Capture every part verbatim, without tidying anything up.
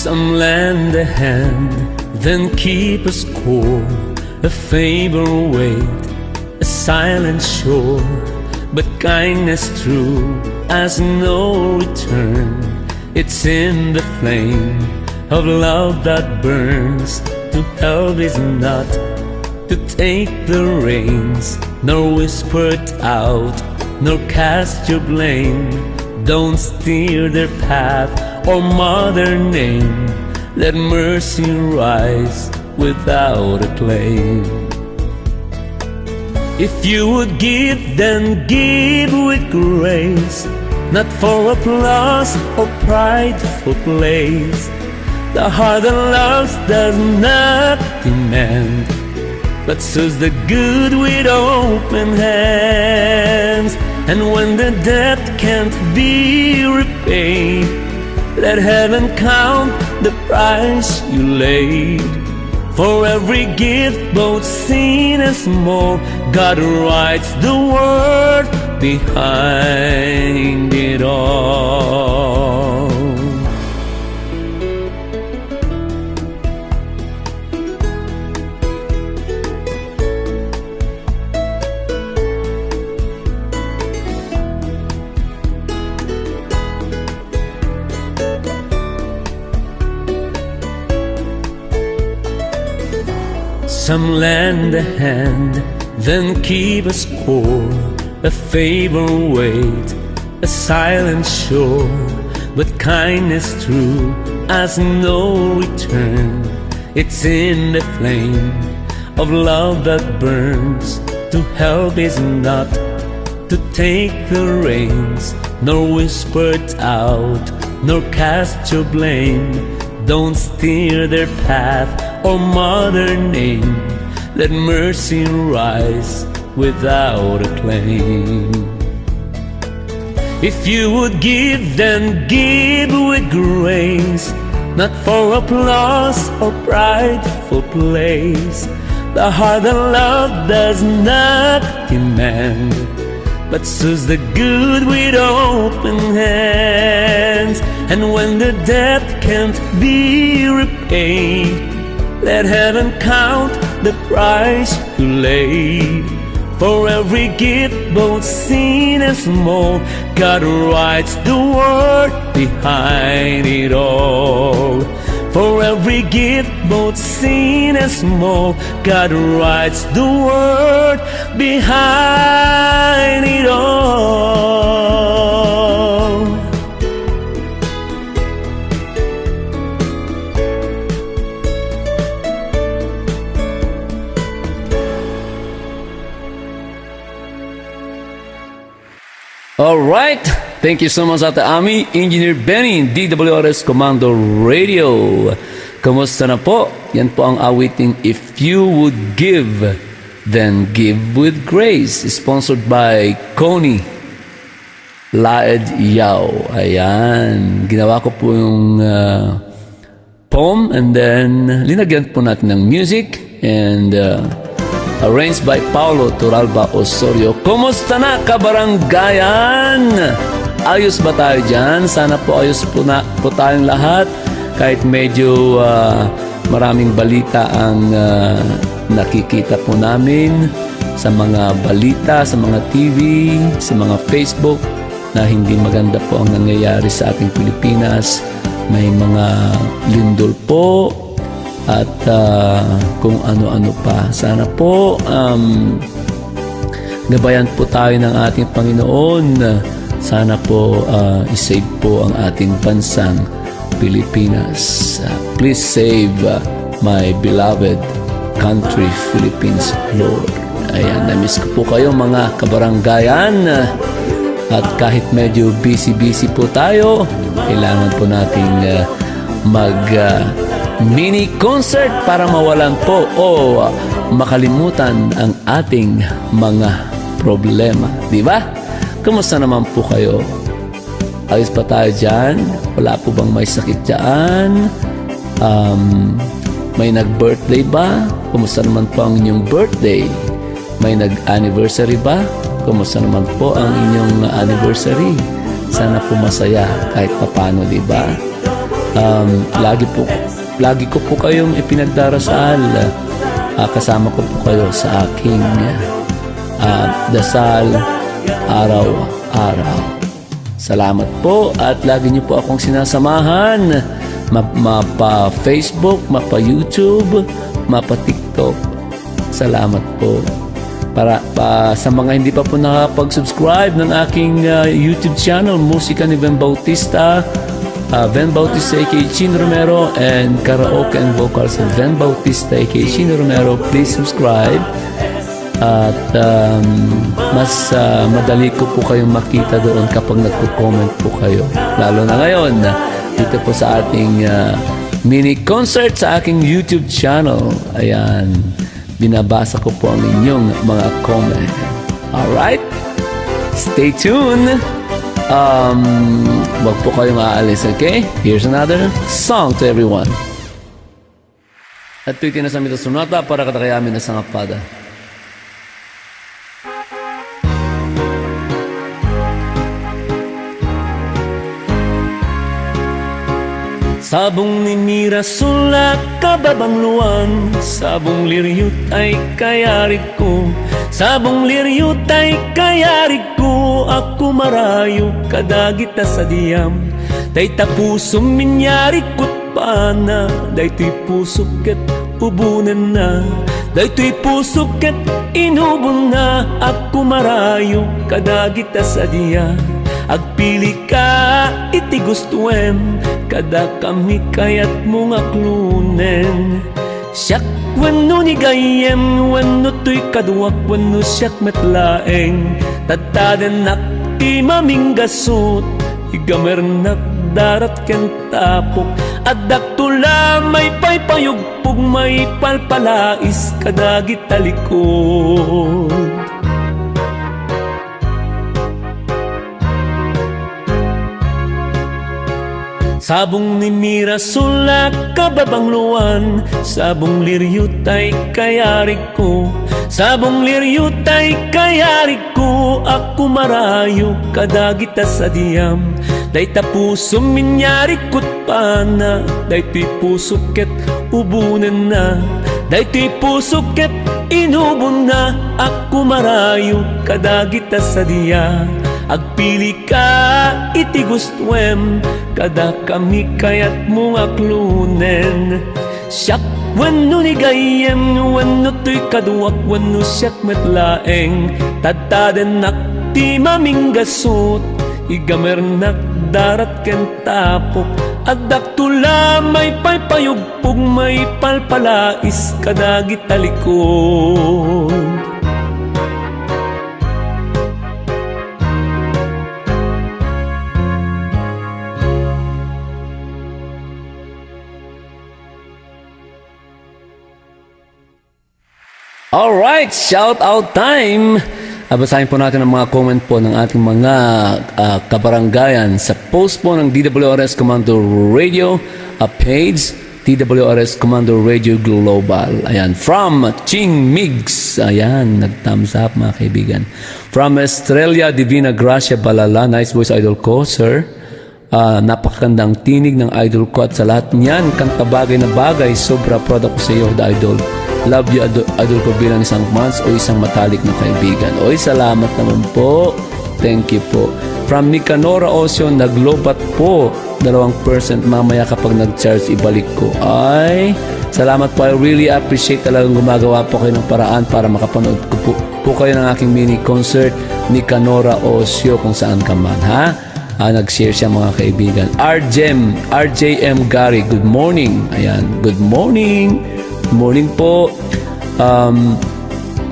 Some lend a hand, then keep a score. A favor wait, a silent shore. But kindness true has no return. It's in the flame of love that burns. To help is not to take the reins, nor whisper it out, nor cast your blame. Don't steer their path or mar their name. Let mercy rise without a claim. If you would give, then give with grace, not for applause or prideful place. The heart that loves does not demand, but serves the good with open hands. And when the debt can't be repaid, let heaven count the price you laid. For every gift, both seen and small, God writes the word behind it all. Some lend a hand, then keep a score. A favor wait, a silent shore. But kindness true has no return. It's in the flame of love that burns. To help is not to take the reins, nor whisper it out, nor cast your blame. Don't steer their path or mar their name. Let mercy rise without a claim. If you would give, then give with grace, not for applause or prideful place. The heart that love does not demand, but serves the good with open hands. And when the debt can't be repaid, let heaven count the price you laid. For every gift, both seen and small, God writes the word behind it all. For every gift, both seen and small, God writes the word behind it all. All right. Thank you so much, Ate Ami, Engineer Benny, D W R S Commando Radio. Kumusta na po? Yan po ang awiting If You Would Give, Then Give with Grace, sponsored by Connie Laed Yao. Ayan. Ginawa ko po yung, ah, poem, and then linagyan po natin ng music and, uh, arranged by Paulo Turalba Osorio. Kumusta na, kabaranggayan? Ayos ba tayo dyan? Sana po ayos po na po tayong lahat. Kahit medyo, uh, maraming balita ang, uh, nakikita po namin sa mga balita, sa mga T V, sa mga Facebook, na hindi maganda po ang nangyayari sa ating Pilipinas. May mga lindol po at, ah, kung ano-ano pa. Sana po, um, gabayan po tayo ng ating Panginoon. Sana po, ah, isave po ang ating bansang Pilipinas. Ah, please save, ah, my beloved country, Philippines, Lord. Ayan, namiss ko po kayo, mga kabaranggayan. At kahit medyo busy-busy po tayo, kailangan po nating, ah, mag, ah, mini concert para mawalan po o makalimutan ang ating mga problema, di ba? Kumusta naman po kayo? Ayos pa tayo dyan? Wala po bang may sakit dyan? Um, may nag-birthday ba? Kumusta naman po ang inyong birthday? May nag-anniversary ba? Kumusta naman po ang inyong anniversary? Sana po masaya kahit papano, di ba? Um, lagi po, lagi ko po kayong ipinagdarasal. Ah, kasama ko po kayo sa aking, ah, dasal araw-araw. Salamat po at lagi niyo po akong sinasamahan. Ma-, mapa Facebook, mapa YouTube, mapa TikTok. Salamat po. Para pa sa mga hindi pa po nakapag-subscribe ng aking, ah, YouTube channel, Musika ni Ven Bautista, ah, Ven Bautista A K Chin Romero, and Karaoke and Vocals of Ven Bautista A K Chin Romero, please subscribe. At, um, mas, ah, madali ko po kayong makita doon kapag nagko-comment po kayo. Lalo na ngayon, dito po sa ating, ah, mini concert sa aking YouTube channel. Ayan. Binabasa ko po ang inyong mga comment. Alright? Stay tuned. Um, wag po kayong aalis, okay? Here's another song to everyone. At ito'y tinasam ita sonata para kadakayamin a sangapada. Sabong ni Mira sula kababangluan, sabong liriut ay kayarig ko, sabong liriut ay kayarig ko, ako marayo kadagita sadiam. Dayta pusom minyari kut pana, daytoy pusok ket ubonenna. Daytoy pusok ket inubonna, ako marayo kadagita sadia. Agpilika iti gustoem, kadakami kayatmo nga aklonen. Siak wenno ni gayyem, wenno toy kaduak, wenno siak met laeng. Tadtadennak ti maminggasut, igamernak darat ken tapok. Addak to la maipaypayugpog, maipalpalais kadagita likod. Sabong ni Mira sula kababangluan, sabong liriut ay kayarig ko, sabong liriut ay kayarig ko, ako marayo kadagita sadiam. Dayta pusom minyari kut pana, daytoy pusok ket ubonenna. Daytoy pusok ket inubonna, ako marayo kadagita sadia. Agpilika iti gustoem, kadakami kayatmo nga aklonen. Siak wenno ni gayyem, wenno toy kaduak, wenno siak met laeng. Tadtadennak ti maminggasut, igamernak darat ken tapok. Addak to la maipaypayugpog, maipalpalais kadagita likod. Alright, shout out time! Ah, basahin po natin ang mga comment po ng ating mga, ah, kabaranggayan sa post po ng D W R S Commander Radio, ah, page, D W R S Commander Radio Global. Ayan, from Ching Migs. Ayan, nag-thumbs up, mga kaibigan. From Estrella Divina Gracia Balala, nice voice, idol ko, sir. Ah, napakagandang tinig ng idol ko at sa lahat niyan, kanta bagay na bagay, sobra, proud ako sa iyo, the idol. Love you, idol, idol ko, bilang isang fans o isang matalik na kaibigan. Oy, salamat naman po. Thank you po. From Nicanora Osio, naglobat po. Dalawang percent mamaya kapag nag-charge, ibalik ko. Ay, salamat po. I really appreciate, talagang gumagawa po kayo ng paraan para makapanood ko po, po kayo ng aking mini concert. Nicanora Osio, kung saan ka man, ha? Ah, nag-share siya, mga kaibigan. R J M, R J M Gary, good morning. Ayan, good morning. Good morning po. Um,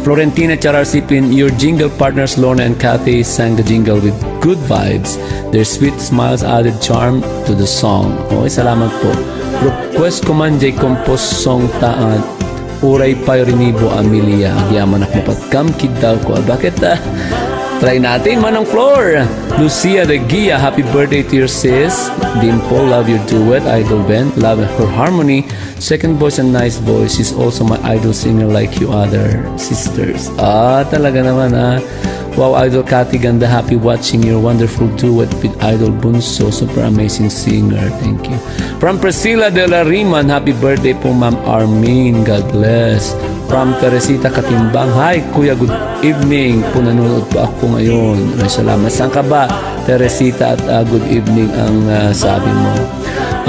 Florentina Charasipin, your jingle partners Lorna and Kathy sang the jingle with good vibes. Their sweet smiles added charm to the song. Oy, salamat po. Request ko man jay compose song ta, ah, Uray pay rinibo, Amelia. Agyamanak mapatkam, kiddaw ko. Bakit, ah? Try natin, Manang Flor. Lucia de Gia, happy birthday to your sis. Dimple, love your duet. Idol Ben, love her harmony. Second voice and nice voice. She's also my idol singer like you other sisters. Ah, talaga naman, ah. Wow, Idol Cathy Ganda, happy watching your wonderful duet with Idol Bunso. Super amazing singer. Thank you. From Priscilla de la Riman, happy birthday po, Ma'am Armin. God bless. From Teresita Katimbang, hi, Kuya, good evening po. Nanonood po ako ngayon. Ay, salamat. Saan ka ba, Teresita? At, ah, good evening ang, ah, sabi mo.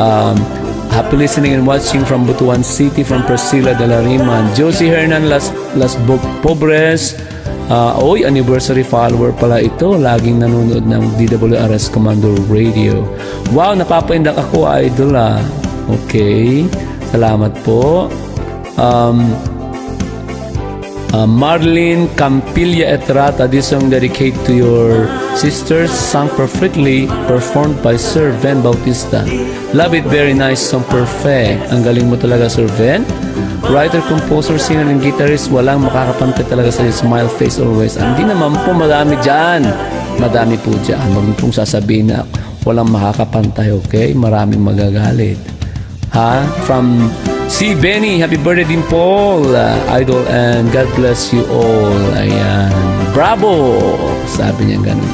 Um, happy listening and watching from Butuan City, from Priscilla de la Riman. Josie Hernan Las, Las Bo-, Pobres. Ah, oy, anniversary follower pala ito. Laging nanonood ng D W R S Commander Radio. Wow, napapaindak ako, idol, ah. Okay. Salamat po. Um, uh, Marlene Campilla Etrata, this song dedicate to your sisters, sung perfectly, performed by Sir Ven Bautista. Love it, very nice song, perfect. Ang galing mo talaga, Sir Ven. Writer, composer, singer, and guitarist, walang makakapantay talaga sa smile face always. Ah, hindi naman po, madami dyan. Madami po dyan. Huwag niyo pong sasabihin na walang makakapantay, okay? Maraming magagalit. Ha? From C. Benny, happy birthday, Dimple, uh, idol, and God bless you all. Ayan. Bravo! Sabi niya ganun.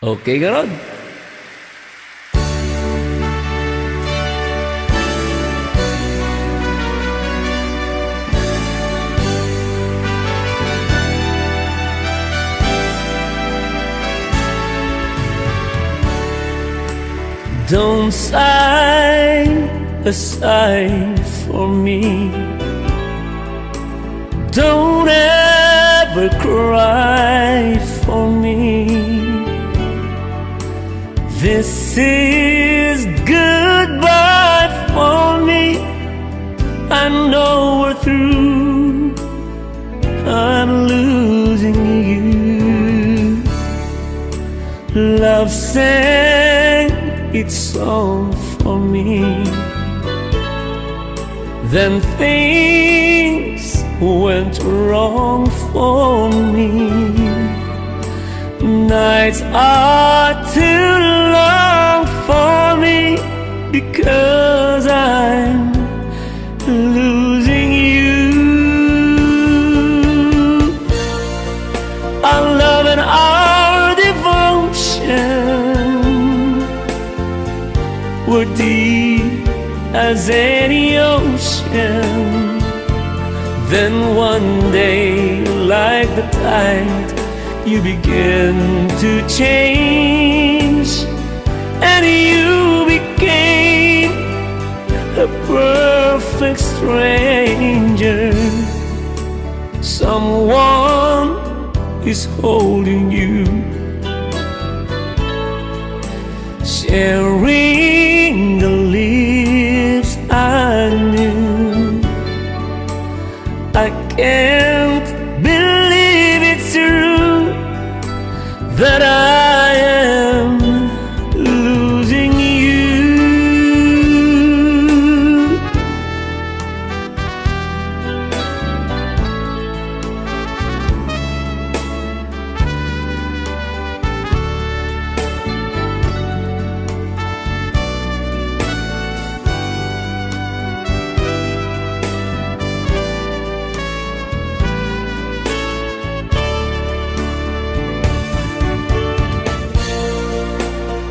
Okay, garod. Don't sigh a sigh for me. Don't ever cry for me. This is goodbye for me. I know we're through. I'm losing you. Love sang its song for me. Then things went wrong for me. Nights are too long for me because I'm losing you. Our love and our devotion were deep as any ocean. Then one day, like the tide, you begin to change, and you became a perfect stranger. Someone is holding you, sharing the lips I knew. I can't believe it's true that I am losing you.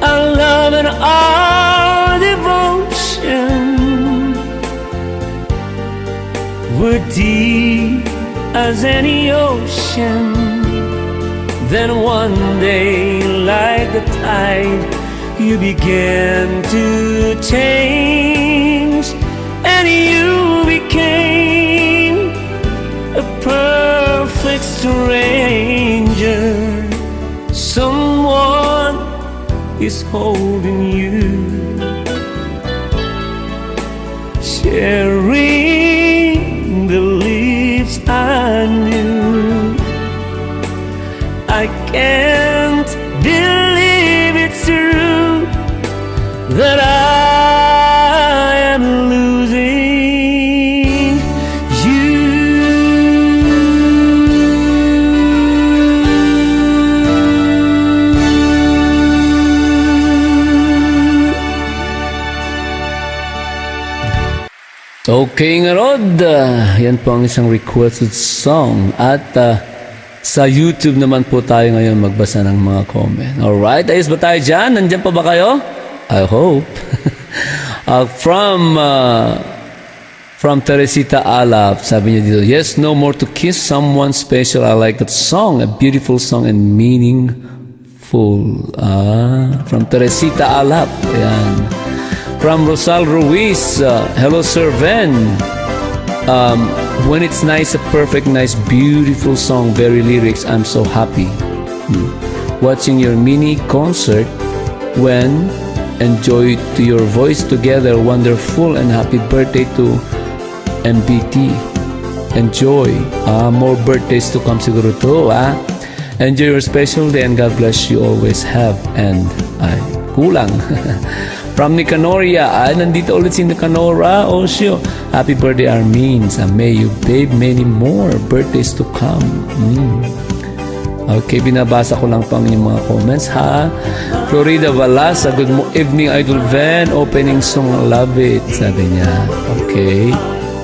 Our love and our devotion were deep as any ocean. Then one day, like the tide, you began to change, and you became a perfect stranger. Someone is holding you, sharing the lips I knew. I can't believe it's true that I am losing Okay, ngarud, ah, yan po ang isang requested song. At, ah, sa YouTube naman po tayo ngayon magbasa ng mga comment. Alright, ayos ba tayo dyan? Nandyan pa ba kayo? I hope. Ah, from, ah, from Teresita Alap, sabi niya dito, "Yes, no more to kiss someone special. I like that song. A beautiful song and meaning." Full. Ah, from Teresita Alap. Ayan. From Rosal Ruiz, uh, "Hello, Sir Ven. Um, when it's nice, a perfect, nice, beautiful song, very lyrics, I'm so happy. Hmm. Watching your mini concert when enjoy to your voice together, wonderful and happy birthday to M B T. Enjoy. Ah, more birthdays to come siguro to, ah. Enjoy your special day and God bless you always have." And, ay, kulang. From Nicanoria, ay, nandito ulit si Nicanora Osio. "Happy birthday, Armin. Sa may you babe many more birthdays to come." Mm. Okay, binabasa ko lang po ang inyong mga comments, ha. Florida Balasa, "Good mo-, evening, Idol Ven. Opening song, love it," sabi niya. Okay.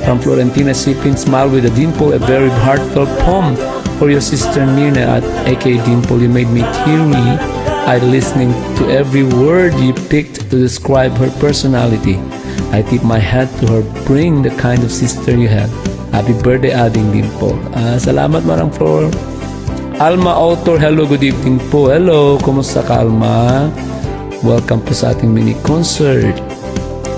From Florentina Sipin, "Smile with a dimple, a very heartfelt poem for your sister Nina at A K Dimple. You made me teary-eyed listening to every word you picked to describe her personality. I tip my hat to her, bring the kind of sister you have. Happy birthday, Ading Dimple." Ah, salamat, Manang Flor. Alma Author, hello, good evening po. Hello, kumusta ka, Alma? Welcome po sa ating mini concert.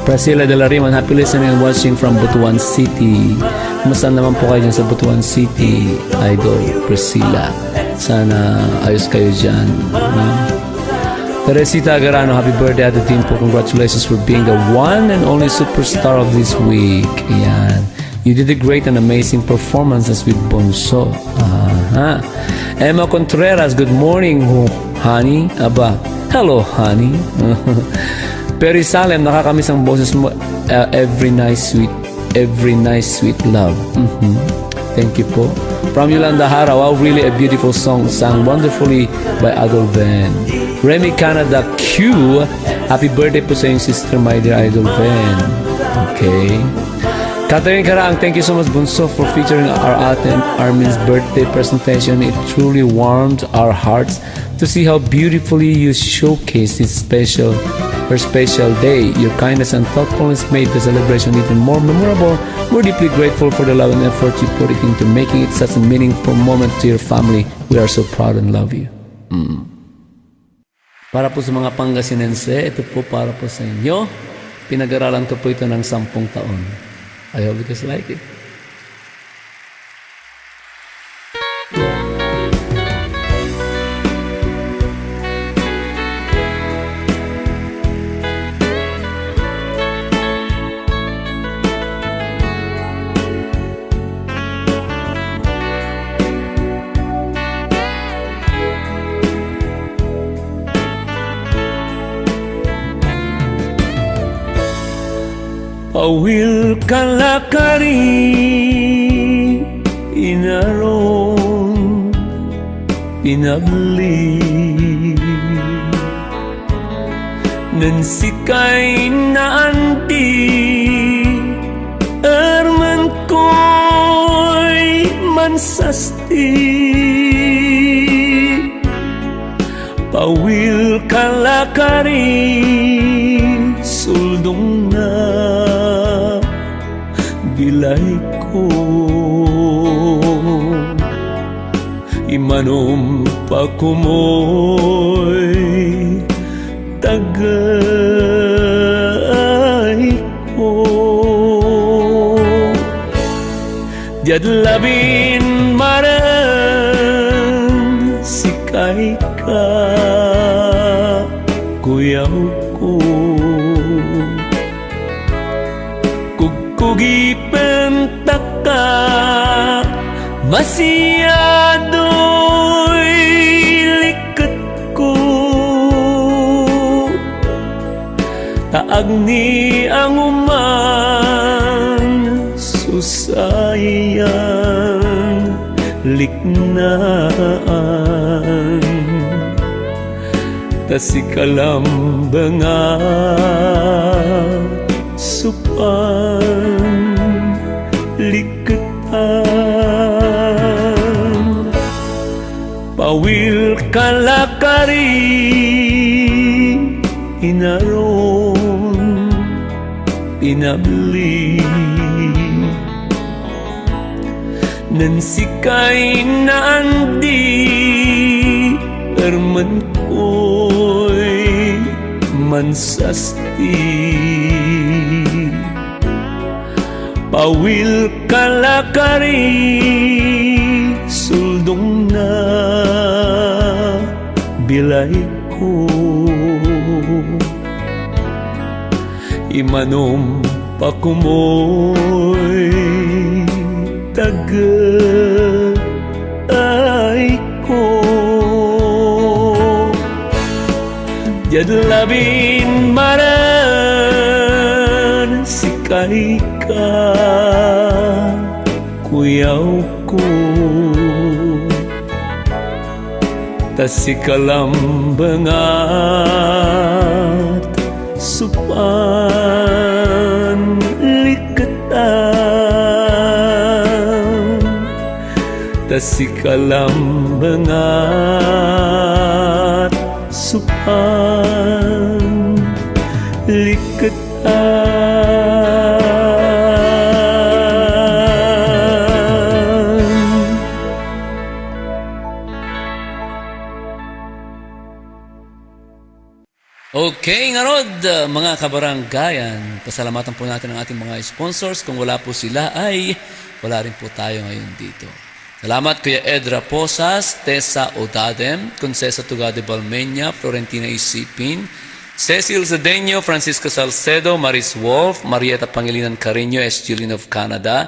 Priscilla de la Riman, "Happy listening and watching from Butuan City." Kumusta naman po kayo dyan sa Butuan City, Idol Priscilla? Sana ayos kayo dyan. Hmm? Teresita Agarano, "Happy birthday, Ate Dimple. Congratulations for being the one and only superstar of this week." Ayan. "You did a great and amazing performances with Bunso." Aha. Emma Contreras, "Good morning, ho-, honey." Aba, hello, honey. Perry Salem, "Nakakamiss ang boses mo, uh, every night, sweet, every night, sweet love." Mhm. Thank you po. From Yolanda Hara, "Wow, really a beautiful song, sung wonderfully by Idol Ven." Remy Canada Q, "Happy birthday po sa iyong sister, my dear Idol Ven." Okay. Catherine Karaang, "Thank you so much, Bunso, for featuring our Ate Armin's birthday presentation. It truly warmed our hearts to see how beautifully you showcase his special, her special day. Your kindness and thoughtfulness made the celebration even more memorable. We're deeply grateful for the love and effort you put it into making it such a meaningful moment to your family. We are so proud and love you." Mm. Para po sa mga Pangasinense, ito po para po sa inyo. Pinag-aralan ko po ito ng sampung taon. I hope you guys like it. Pawil kalakari, inarong pinagli. Ngan sikay naandi, ermen koy mansasti. Pawil kalakari, suldongna bilayko. Imanom pa komoy tagayko. Diad labin maren sikay ka, kuyawko. Kugkugipen taka, masiadoy liketko. Ta agni a nguman, susayan liknaan. Ta sika lambengan supan. Pawil kalakari, inaron, inabli. Ngan sikay naandi, ermenkoy mansasti. Pawil kalakari, suldongna bilayko. Imanom pakumoy tagayko. Diad labin maran sikay ka, kuyawko. Ta sika lambengat supan liketan. Ta sika lambengat supan liketan. Okay, ngarud, uh, mga kabaranggayan, pasalamatan po natin ang ating mga sponsors. Kung wala po sila, ay wala rin po tayo ngayon dito. Salamat, Kuya Ed Raposas, Tessa Odadem, Concesa Tugade Balmeña, Florentina Isipin, Cecil Zedeno, Francisco Salcedo, Maris Wolf, Marieta Pangilinan Carino, S G Lin of Canada,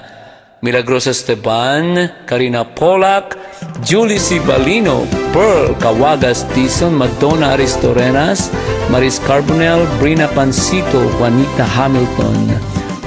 Milagrosa Esteban, Karina Polak, Julie Sibalino, Pearl Cawagas Dizon, Madonna Aristorenas, Maris Carbonell, Brina Pansito, Juanita Hamilton,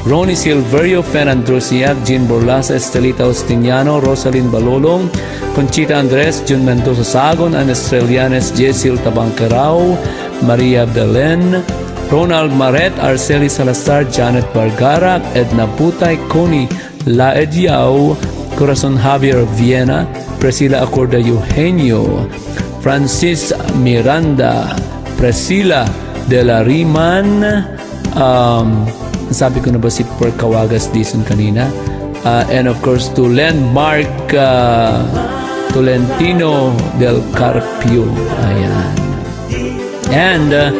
Ronnie Silverio, Fernando Siak, Jean Borlasa, Estelita Justiniano, Rosalyn Balolong, Conchita Andres, Jun Mendoza Sagon, Anne Estrellianes, Jezil Tabangkerao, Maria Belen, Ronald Maret, Arceli Salazar, Janet Bargara, Edna Butay, Connie Laed Yao, Corazon Javier Viena, Priscilla Acorda Eugenio, Francis Miranda, Priscilla de la Riman, um, sabi ko na ba si Percawagas Dizon kanina? Uh, and of course to Len Mark, uh, Tolentino del Carpio. Ayan. And uh,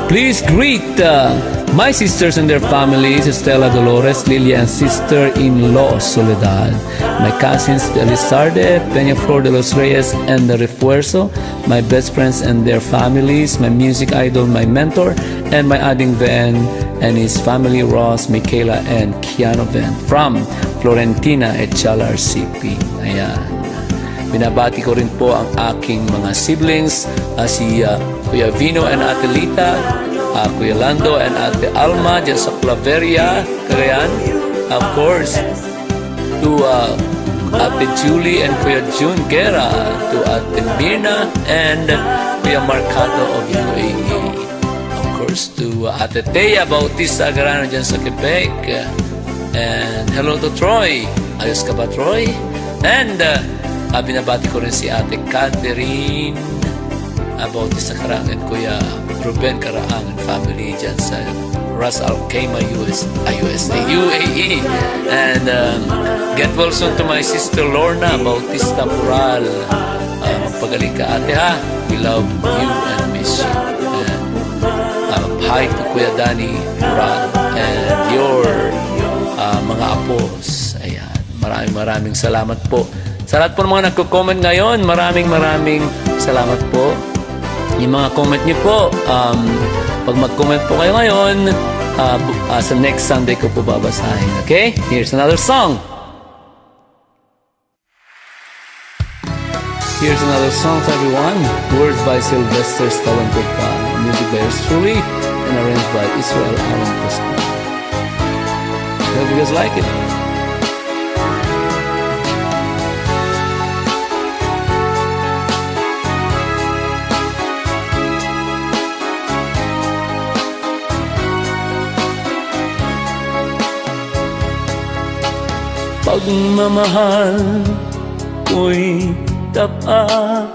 please greet uh, my sisters and their families, Estela Dolores, Lilia, and sister-in-law Soledad, my cousins Elizarde, Peñaflor de los Reyes, and the Refuerzo, my best friends and their families, my music idol, my mentor, and my adding Ven and his family, Ross, Michaela, and Kiano Ven from Florentina, Echala, R C P. Ayan. Binabati ko rin po ang aking mga siblings, ah, si, ah, Kuya Vino and Ate Lita, ah, Kuya Lando and Ate Alma dyan sa Claveria, Cagayan. Of course, to, ah, Ate Julie and Kuya Jun Guerra, to Ate Mirna and Kuya Marcato of U A E. Of course, to Ate Thea Bautista Agrano dyan sa Quebec. And hello to Troy. Ayos ka ba, Troy? And uh, ah, binabati ko rin si Ate Catherine uh, Bautista Karangan, Kuya Ruben Karangan family dyan sa Ras Al Khaimah, U S, ah, U S A, U A E. And um, get well soon to my sister Lorna Bautista Pural. Uh, magpagaling ka, ate, ha? We love you and miss you. And uh, hi to Kuya Danny Pural and your uh, mga apos. Ayan. Maraming, maraming salamat po. Sa lahat po ng mga nagko-comment ngayon, maraming, maraming salamat po. Yung mga comment niyo po, um, pag mag-comment po kayo ngayon, uh, bu- uh, sa next Sunday ko po babasahin. Okay? Here's another song. Here's another song to everyone. Words by Sylvester Stallone Pogba. Music by yours truly. And arranged by Israel Aaron Pascual. Hope you guys like it. Pagmamahal ko'y tapat,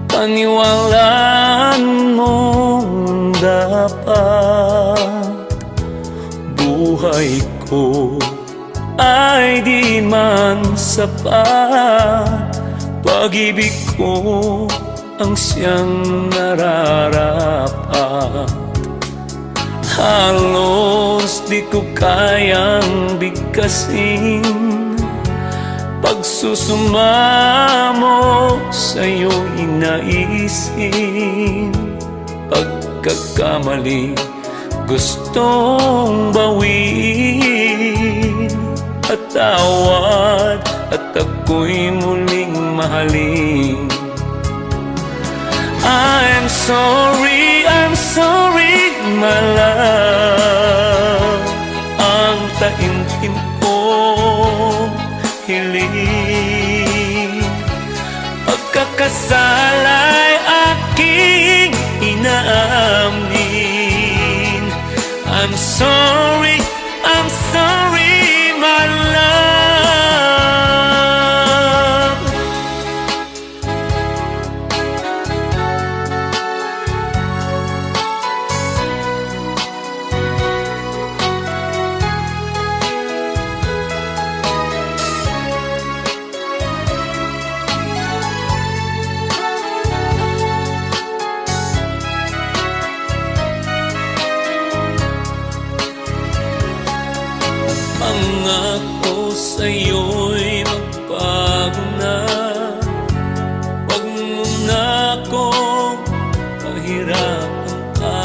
paniwalaan mong dapat. Buhay ko ay di man sapat, pag-ibig ko ang siyang nararapat. Halos di ko kayang bigkasin, pagsusumamo sa'yo'y naisin. Pagkakamali gustong bawin, patawad at ako'y muling mahalin. I'm sorry, I'm sorry, my love. Ang taimtim kong hiling, pagkakasala'y aking inaamin. I'm sorry, I'm sorry, my love. Pangako sa'yo'y magbago na. Wag mo na akong pahirapan pa.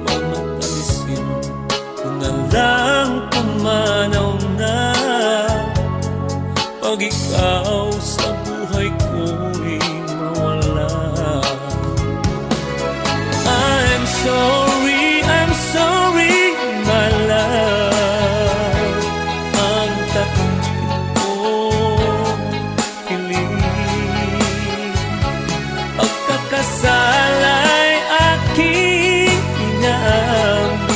Mamatamisin ko na lang pumanaw na. Pag ikaw sa buhay ko'y mawala. I'm sorry, I'm sorry, my love. Ang taimtim kong hiling, pagkakasala'y aking inaamin.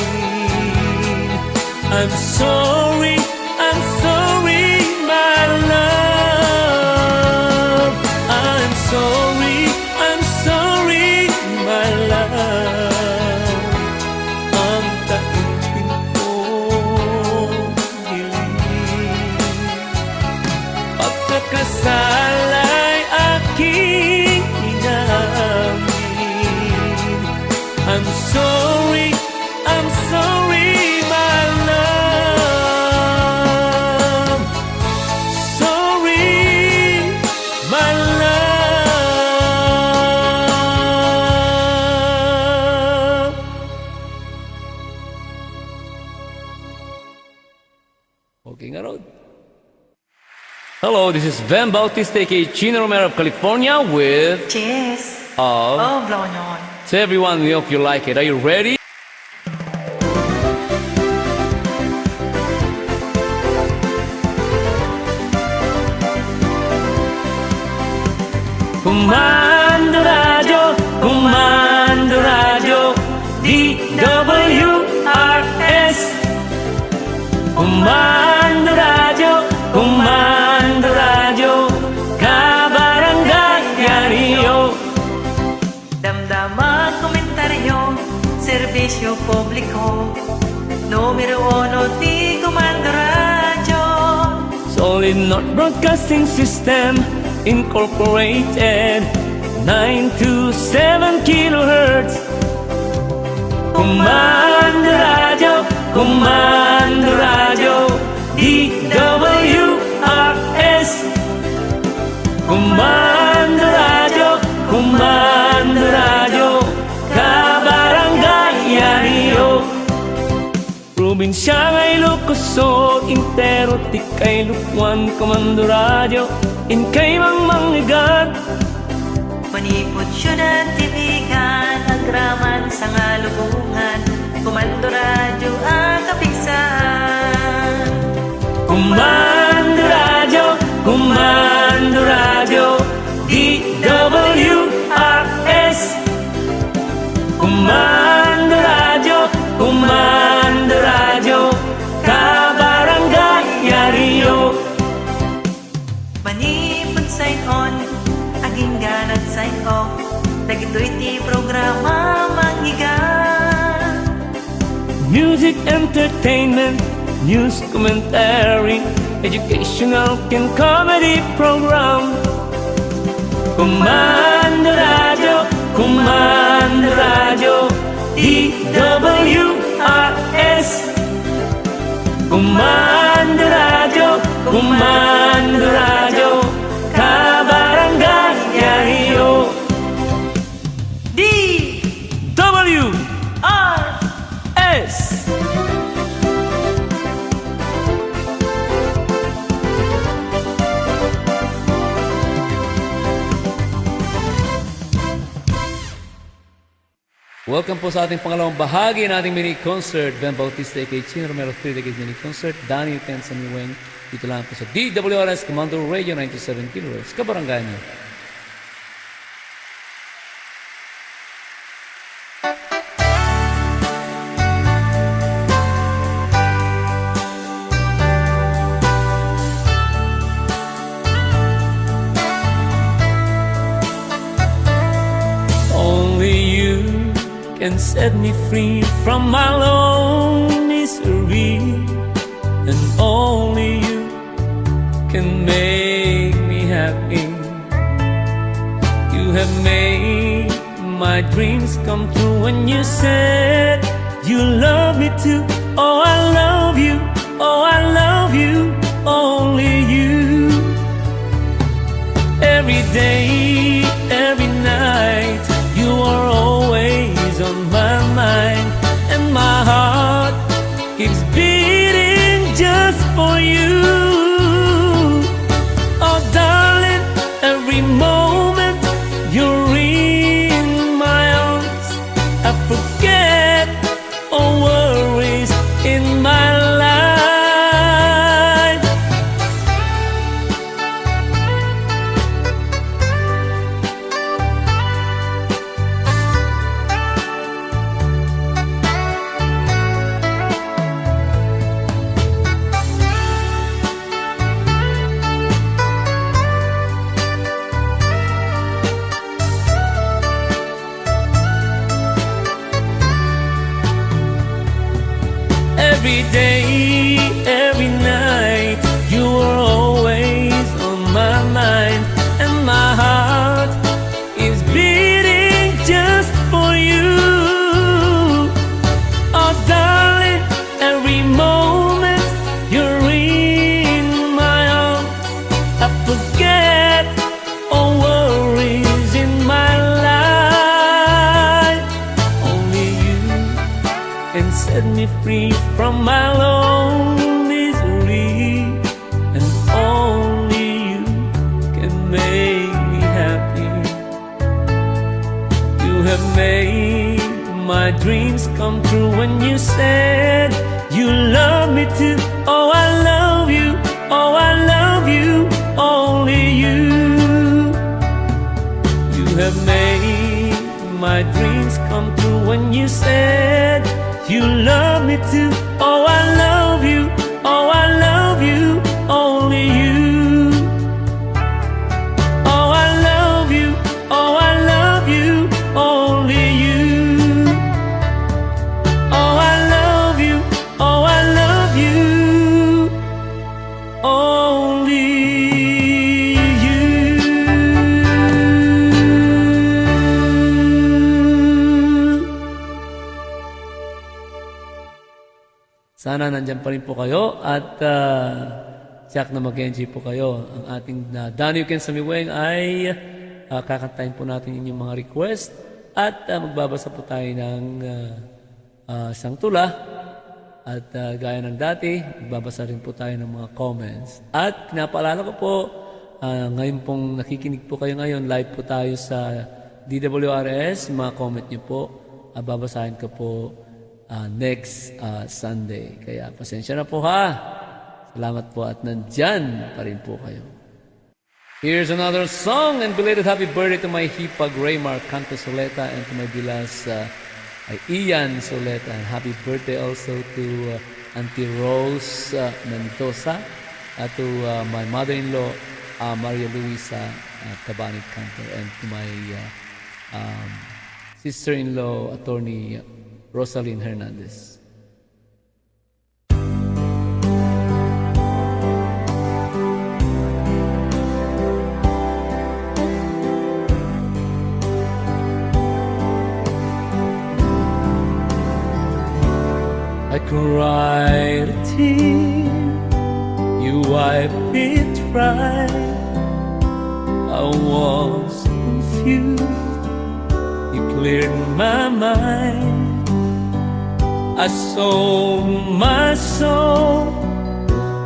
I'm sorry, I'm sorry, my love. I'm sorry, I'm sorry, my love. Ang taimtim kong hiling, pagkakasala'y aking inaamin. I'm sorry, I'm sorry, my love. Sorry, my love. Okay, ngarud. Hello, this is Van Bautista, A K A Chino Romero of California with Cheers. Of Oh, blow on. So everyone, we hope you like it. Are you ready? Kumando Radyo, Kumando Radyo, D W R S. Kumando Radyo, Kumando Radyo, kabarangay-anyo. Damdama komentaryo, serbisyo publiko. Numero uno ti Kumando Radyo. Solid North Broadcasting System Incorporated, nine two seven kilohertz. Kumando Radyo, Kumando Radyo, D W R S. Kumando Radyo, Kumando Radyo, kabarangay-anyo. Probinsya nga Ilocos Sur, entero ti kailupoan, Kumando Radyo, inkay mangmangngegad. Manipud siudad ti Vigan, agraman sangalubongan, Kumando Radyo a kapigsaan. Kumando Radyo, Kumando Radyo, D W R S. Kumando Radyo, Kumando Radyo, kabarangay Itoy ti programa Mangngegda. Music, entertainment, news, commentary, educational, ken comedy program. Kumanda Radio, Kumanda Radio, D W R S. Kumanda Radio, Kumanda Radio, kabarangayanyo. D W R S. Welcome po sa ating pangalawang bahagi ng ating mini concert. Ben Bautista, A K A Chin Romero three, Decade Mini Concert. Danny Ken Samiweng. Dito lang po sa D W R S Commander Radio ninety-seven kilohertz. Kabarangayan niyo. Only you can set me free from my lone misery, and only you can make me happy. You have made my dreams come true when you said you love me too. Oh, I love you. Oh, I love you. Only you. Every day, every night, you are always on my mind, and my heart keeps beating just for you. Oh, darling, every moment you're in my arms, I forget all worries in my life. Every day, every night, you are always on my mind, and my heart is beating just for you. Oh, darling, every moment you're in my arms, I forget all worries in my life. Only you can set me free from my lone misery, and only you can make me happy. You have made my dreams come true when you said you love me too. Oh, I love you. Oh, I love you. Only you. You have made my dreams come true when you said you love me too. Oh, I love you. Oh, I love you. Only you. Oh, I love you. Oh, I love you. Only you. Oh, I love you. Oh, I love you. Only you. Sana nandiyan pa rin po kayo at, ah, tiyak na mag-enjoy po kayo. Ang ating, ah, Danny Ken Samiweng ay, ah, kakantahin po natin inyong mga request at, ah, magbabasa po tayo ng, ah, ah, isang tula. At, ah, gaya ng dati, magbabasa rin po tayo ng mga comments. At pinapaalala ko po, ah, ngayon pong nakikinig po kayo ngayon, live po tayo sa D W R S, mga comment niyo po, ah, babasahin ko po, ah, next, ah, Sunday. Kaya pasensya na po ha. Salamat po at nandyan pa rin po kayo. Here's another song and belated happy birthday to my hipag Raymar Canto Soleta and to my bilas, uh, ay Ian Soleta. And happy birthday also to, uh, Auntie Rose, uh, Mendoza, uh, to, uh, my mother-in-law, uh, Maria Luisa, uh, Cabanit Canto, and to my, uh, um, sister-in-law, Attorney Rosalyn Hernandez. I cried a tear, you wiped it dry. I was confused, you cleared my mind. I sold my soul,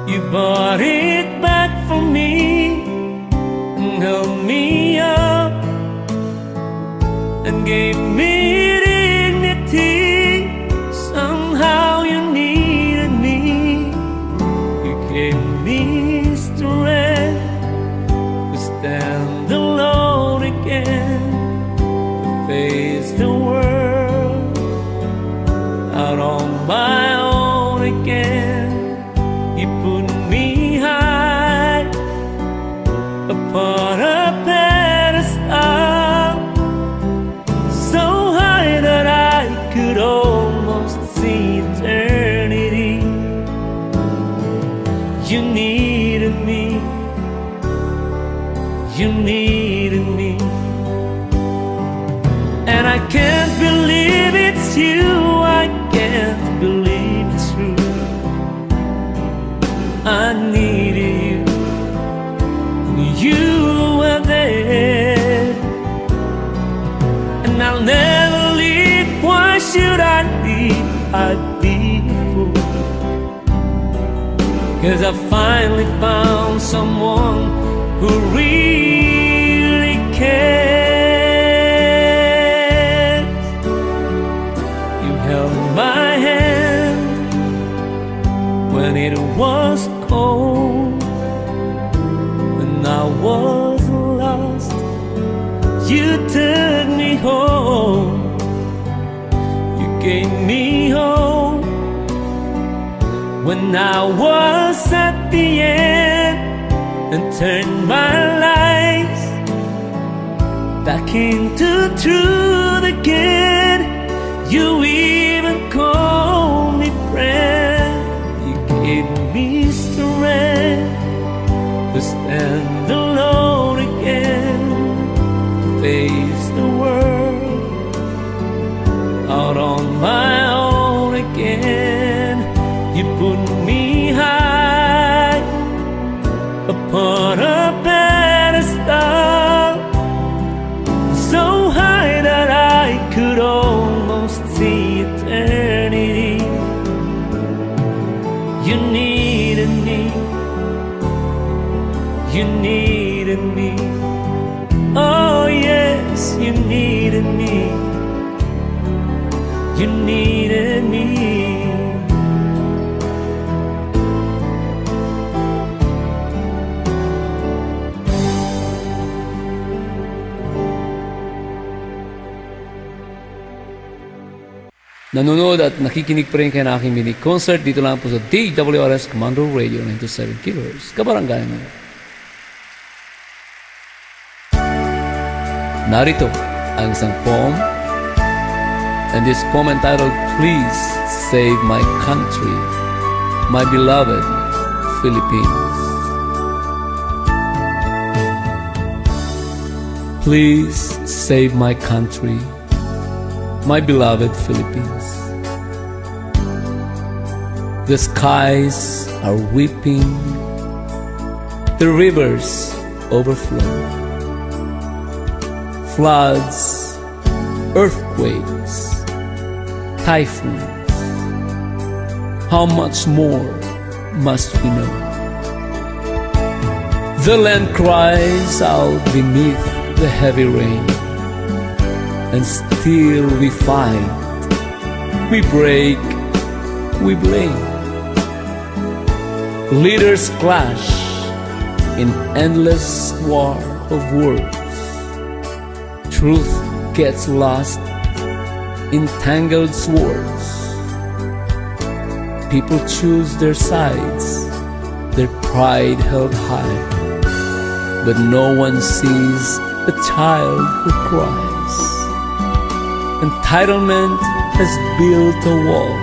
you bought it back for me, and held me up and gave me dignity. Somehow you needed me. You gave me strength to stand alone again, to face the world out on my own again. You put me high upon a pedestal, so high that I could almost see eternity. You needed me, you needed me. And I can't believe it's you, I can't believe it's true. I needed you, and you were there. And I'll never leave, why should I leave? I'd be a fool. 'Cause I finally found someone who really cares. You held my hand when it was cold, when I was lost, you took me home. You gave me hope when I was at the end, and turned my life back into truth again. You even called me friend. You gave me strength to stand alone again, to face the world out on my own again. You put me high upon a pedestal, so high that I could almost see eternity. You needed me, you needed me. Oh yes, you needed me, you needed me. Nanonood at nakikinig pa rin kayo ng aking mini concert dito lang po sa D W R S Commander Radio ninety-seven kilohertz, Kabarangay mo. Narito ang isang poem, and this poem entitled Please Save My Country, My Beloved Philippines. Please save my country, my beloved Philippines. The skies are weeping, the rivers overflow. Floods, earthquakes, typhoons, how much more must we know? The land cries out beneath the heavy rain, and still we fight, we break, we blame. Leaders clash in endless war of words. Truth gets lost in tangled swords. People choose their sides, their pride held high. But no one sees a child who cries. Entitlement has built a wall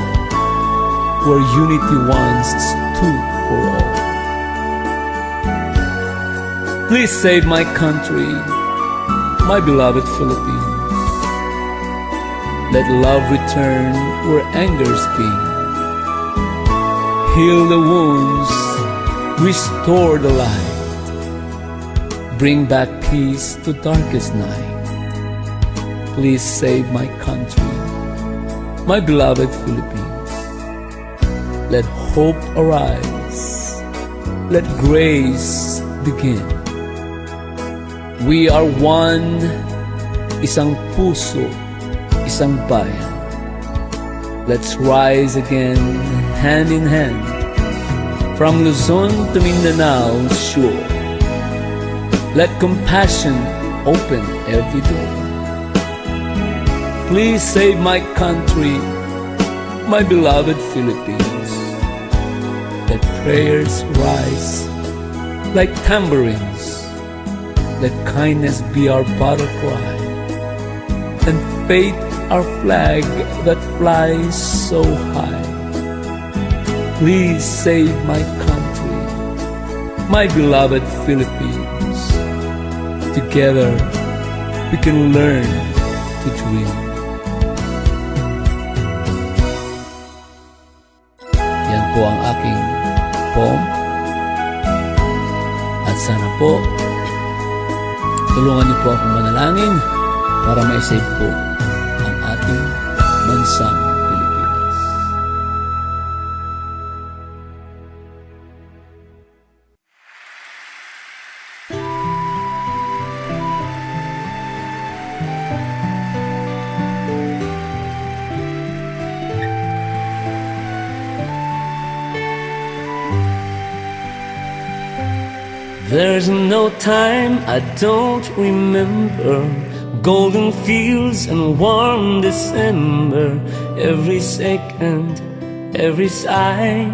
where unity once stood for all. Please save my country, my beloved Philippines. Let love return where anger's been. Heal the wounds, restore the light. Bring back peace to darkest night. Please save my country, my beloved Philippines. Let hope arise. Let grace begin. We are one, isang puso, isang bayan. Let's rise again, hand in hand, from Luzon to Mindanao's shore. Let compassion open every door. Please save my country, my beloved Philippines. Let prayers rise like tambourines. Let kindness be our battle cry, and faith our flag that flies so high. Please save my country, my beloved Philippines. Together, we can learn to dream. Yan po ang aking poem. At sana po, tulungan niyo po akong manalangin para ma-save po ang ating bansang Pilipinas. There's no time I don't remember. Golden fields and warm December. Every second, every sigh.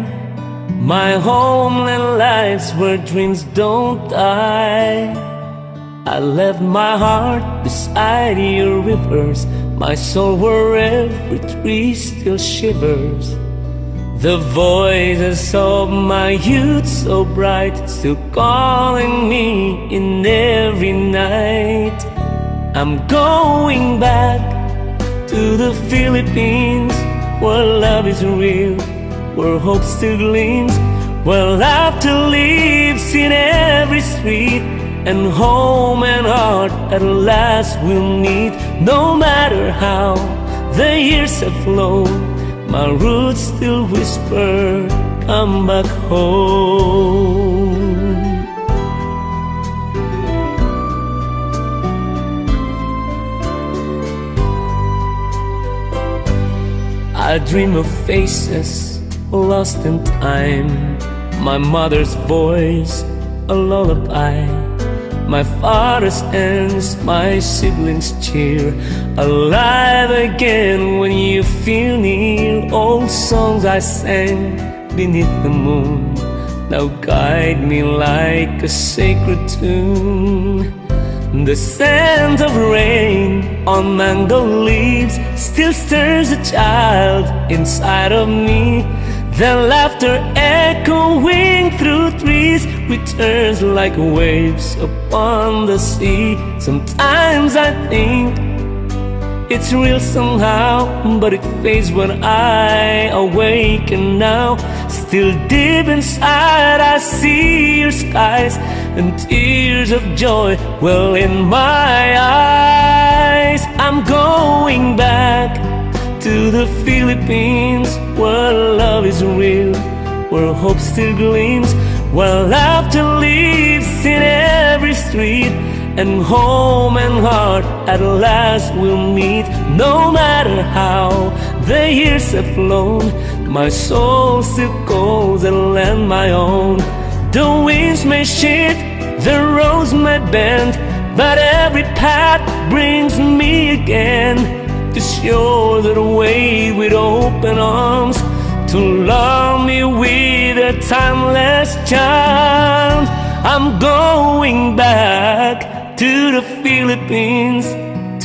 My homeland lies where dreams don't die. I left my heart beside your rivers, my soul where every tree still shivers. The voices of my youth so bright, still calling me in every night. I'm going back to the Philippines, where love is real, where hope still gleams, where laughter lives in every street, and home and heart at last will meet. No matter how the years have flown, my roots still whisper, "Come back home." I dream of faces lost in time. My mother's voice, a lullaby. My father's hands, my siblings' cheer. Alive again when you feel near. Old songs I sang beneath the moon now guide me like a sacred tune. The scent of rain on mango leaves still stirs a child inside of me. The laughter echoing through trees returns like waves upon the sea. Sometimes I think it's real somehow, but it fades when I awaken now. Still deep inside, I see your skies and tears of joy well in my eyes. I'm going back to the Philippines, where love is real, where hope still gleams, where laughter lives in every street, and home and heart at last will meet. No matter how the years have flown, my soul still calls the land my own. The winds may shift, the roads may bend, but every path brings me again to show the way with open arms, to love me with a timeless charm. I'm going back to the Philippines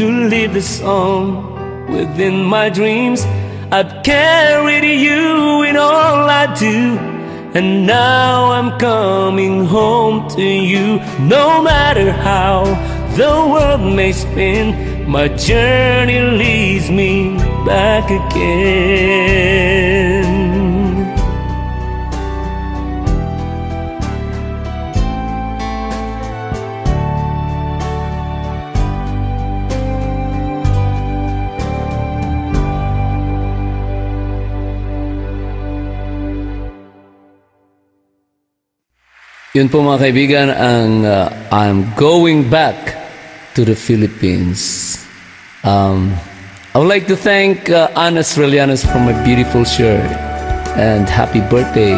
to live the song Within my dreams, I've carried you in all I do. And now I'm coming home to you. No matter how the world may spin, my journey leads me back again. Yun po, mga kaibigan, ang, uh, I'm Going Back to the Philippines. Um, I would like to thank, uh, Anna Australianos for my beautiful shirt. And happy birthday,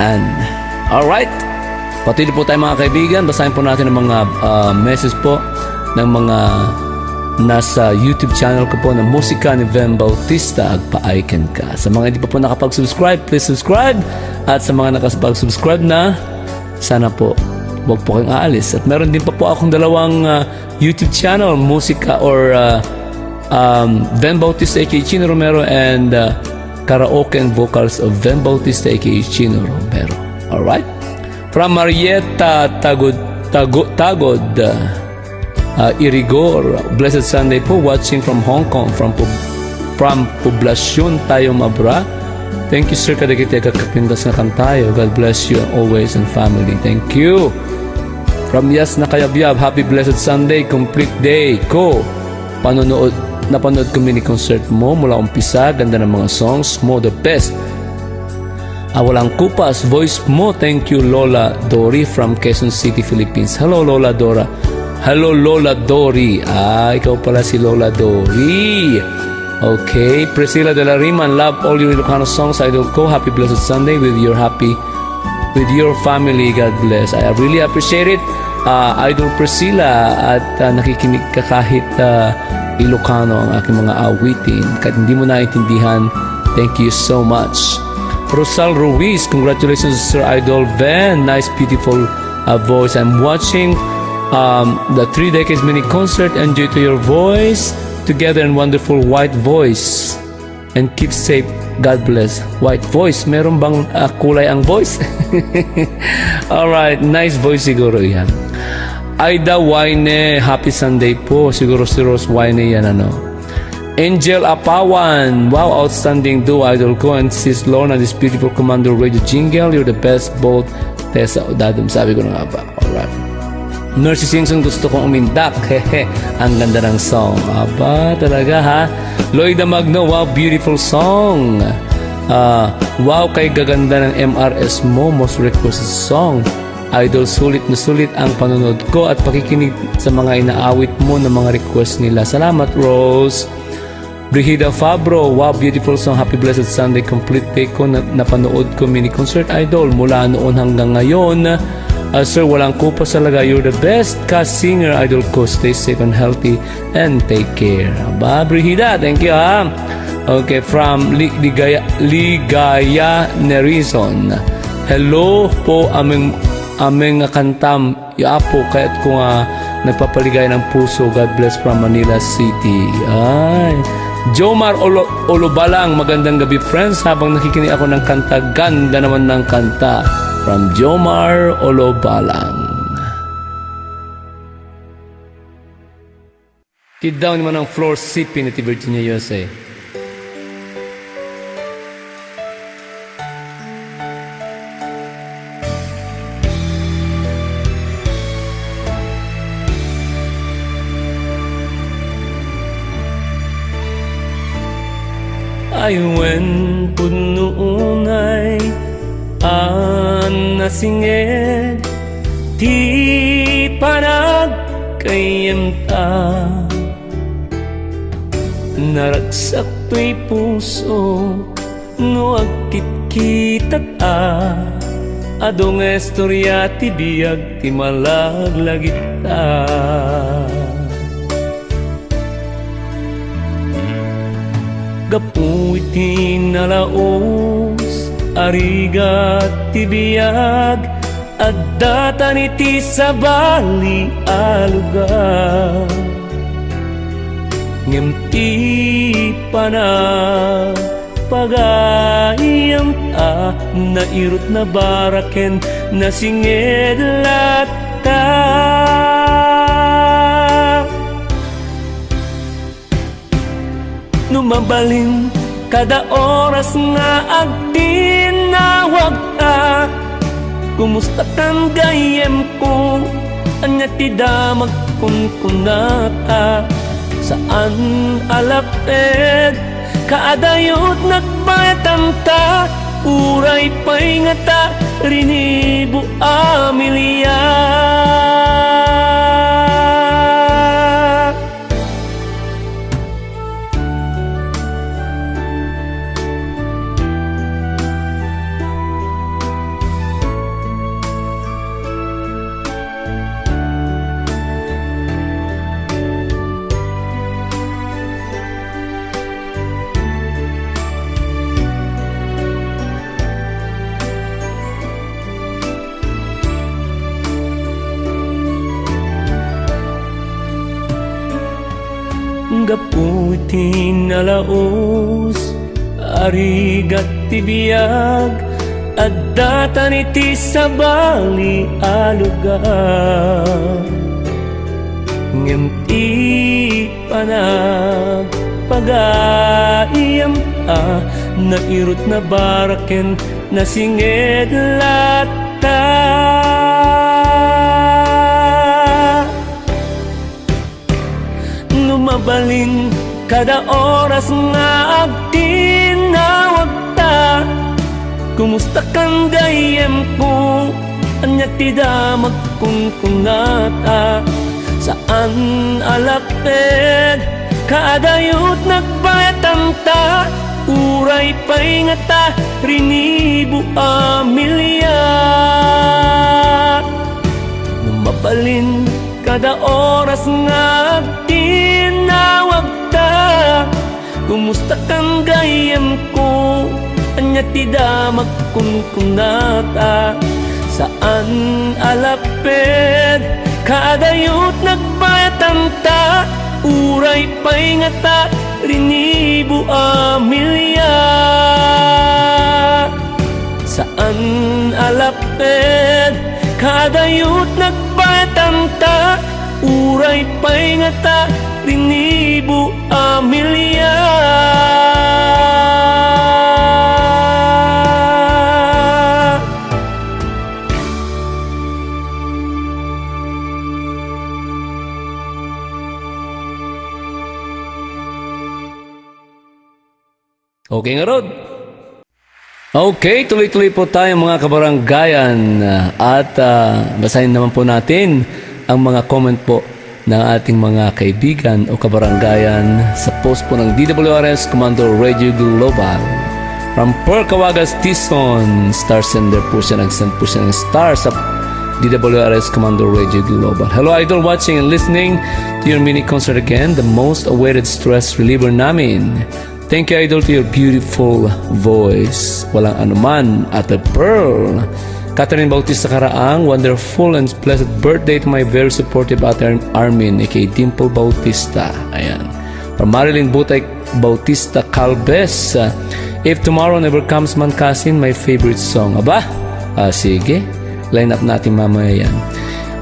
Anne. Alright. Patuloy po tayo, mga kaibigan. Basahin po natin ang mga, uh, message po ng mga nasa YouTube channel ko po na Musika ni Ven Bautista, Agpaay Kenka. Sa mga hindi pa po nakapag-subscribe, please subscribe. At sa mga nakapag-subscribe na, sana po, huwag po kayong aalis. At meron din pa po akong dalawang, ah, YouTube channel, Musika or, ah, um, Ven Bautista A K A Chino Romero and, ah, Karaoke and Vocals of Ven Bautista A K A Chino Romero. Alright? From Marietta Tagod, Tago-, Tagod, ah, ah, Irigor. Blessed Sunday po, watching from Hong Kong, from Pub-, from Poblacion Tayum Abra. Thank you, sir, kadagiti agkakapintas nga kantayo. God bless you always and family. Thank you. From Yas Nakayabyab, happy blessed Sunday, complete day ko. Panonood, napanood ko mini concert mo mula umpisa, ganda ng mga songs mo, the best. Ah, walang kupas. Voice mo. Thank you, Lola Dory from Quezon City, Philippines. Hello, Lola Dora. Hello, Lola Dory. Ah, ikaw pala si Lola Dory. Okay. Priscilla de la Riman, love all your Ilocano songs, idol ko. Happy blessed Sunday with your happy, with your family. God bless. I really appreciate it. Ah, Idol Priscilla, at, ah, nakikinig ka kahit, ah, Ilocano ang aking mga awitin. Kahit hindi mo naintindihan, thank you so much. Rosal Ruiz, congratulations, Sir Idol Ven. Nice, beautiful, uh, voice. I'm watching, um, the Three Decades Mini Concert. Enjoy to your voice together and wonderful white voice. And keep safe. God bless. White voice. Meron bang, uh, kulay ang voice? Alright. Nice voice siguro yan. Aida Waine, happy Sunday po. Siguro si Rose Waine yan, ano. Angel Apawan, wow, outstanding duo, idol ko, and Sis Lorna, this beautiful Commander Radio jingle, you're the best, both Tessa o Dadum, sabi ko na nga ba. Alright. Mercy Singson, gusto kong umindak. Hehe, ang ganda ng song. Aba, talaga ha. Loida Magno, wow, beautiful song. Ah, wow, kay gaganda ng M R S mo, most requested song. Idol, sulit na sulit ang panonood ko at pakikinig sa mga inaawit mo ng mga request nila. Salamat, Rose. Brigida Fabro, wow, beautiful song. Happy blessed Sunday. Complete day ko na napanood ko mini concert, idol. Mula noon hanggang ngayon, ah, sir, walang kupas talaga. You're the best ka singer, idol ko. Stay safe and healthy and take care. Aba, Brigida, thank you, ha. Okay, from Li-, Ligaya, Ligaya Nerison. Hello po, aming, aming kantam. Ya Apo, kayat ko nga nagpapaligaya ng puso. God bless from Manila City. Ay. Jomar Olo-, Olobalang, magandang gabi, friends. Habang nakikinig ako ng kanta, ganda naman ng kanta. From Jomar Olobalang. Kiddaw ni Manang Flor Sipin iti Virginia, U S A. Ay wen pudno unay a nasinged ti panagkayyemta. Naragsak toy puso no agkitkitaak. Adu nga istoria ti biag ti malaglagitta. Gapu iti nalaus a rigat ti biag, adda tan iti sabali a lugar. Ngem Ipana, pagayam a nairut, nabaraken, nasinged latta. No mabalin, kada oras nga agtinawagta, "Kumusta kan gayyemko? Ania ti damag?" kunkunata. Saan a laped, kaadayot nagbayatanta, uray pay ngata rinibo a miliar. Gapu iti nalaus a rigat ti biag, addatan iti sabali a lugar. Ngem ti panagpagayam a nairut, nabaraken, nasinged latta. No mabalin, kada oras nga agtinawagta, "Kumusta kan gayyemko? Ania ti damag?" kunkunata. Saan a laped, kaadayot nagbayatanta, uray pay ngata rinibo a miliar. No mabalin, kada oras nga agtinawagta, "Kumusta kan gayyemko? Ania ti damag?" kunkunata. Saan a laped, kaadayot nagbayatanta, uray pay ngata rinibo a miliar. Saan a laped, kaadayot nagbayatanta, uray pay ngata rinibo a miliar. Okay ngarud. Okay, tuloy-tuloy po tayo, mga kabaranggayan. At, ah, basahin naman po natin ang mga comment po ng ating mga kaibigan o kabaranggayan sa post po ng D W R S Commander Radio Global. From Percawagas, Tison, star sender po siya, nag-send po siya ng star sa D W R S Commander Radio Global. "Hello, Idol, watching and listening to your mini concert again, the most awaited stress reliever namin. Thank you, Idol, to your beautiful voice." Walang anuman, Ate Pearl. Catherine Bautista Karaang, "Wonderful and blessed birthday to my very supportive Ate Armin, A K A Dimple Bautista." Ayan. From Marilyn Butay Bautista Calves, uh, "If Tomorrow Never Comes man, Cousin, my favorite song." Aba? Ah, sige. Line up natin mamaya yan.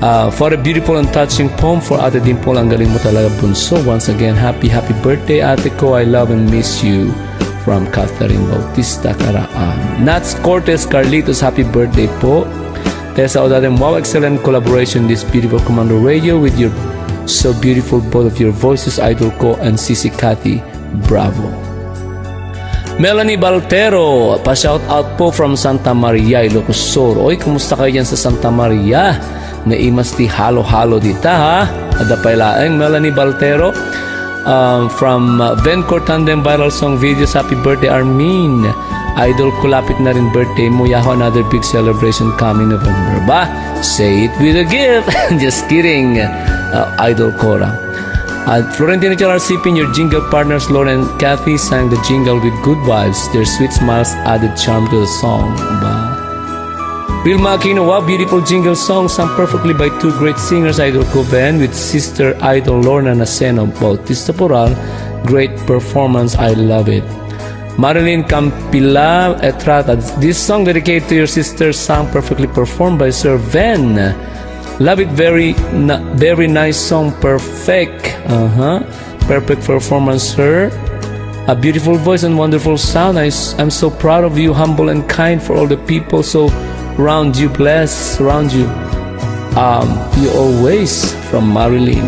Ah, for a beautiful and touching poem for Ate Dimple. Ang galing mo talaga, Bunso. Once again, happy, happy birthday, ate ko. I love and miss you. From Catherine Bautista Caraan. Nats Cortez Carlitos, happy birthday po. Tessa Odadem, wow, excellent collaboration this beautiful Commander Radio with your so beautiful both of your voices, idol ko, and Sisi Cathy. Bravo. Melanie Baltero, pa-shout out po from Santa Maria, Ilocos Sur. Oy, kumusta kayo dyan sa Santa Maria? Naimas ti halo-halo dita, ha? Adda pay laeng, Melanie Baltero. Um, from, uh, Vencore Tandem Viral Song Videos, "Happy birthday, Armin. Idol ko, lapit na rin birthday mo. Yahoo, another big celebration coming November." Ba? Say it with a gift. Just kidding, uh, Idol Cora. At Florentino Chalar Sipin, your jingle partners, Lauren and Kathy, sang the jingle with good vibes. Their sweet smiles added charm to the song. Ba? Vilma Aquino, wow, beautiful jingle song, sung perfectly by two great singers, Idol Coven with Sister Idol Lorna Naseno Bautista Poral, Great performance. I love it. Marilyn Campila Etrata. This song dedicated to your sister's song, perfectly performed by Sir Ven. Love it. Very, na- very nice song. Perfect. Uh huh. Perfect performance, sir. A beautiful voice and wonderful sound. I, am so proud of you, humble and kind for all the people so round you, bless, surround you. Um, you always from Marilyn.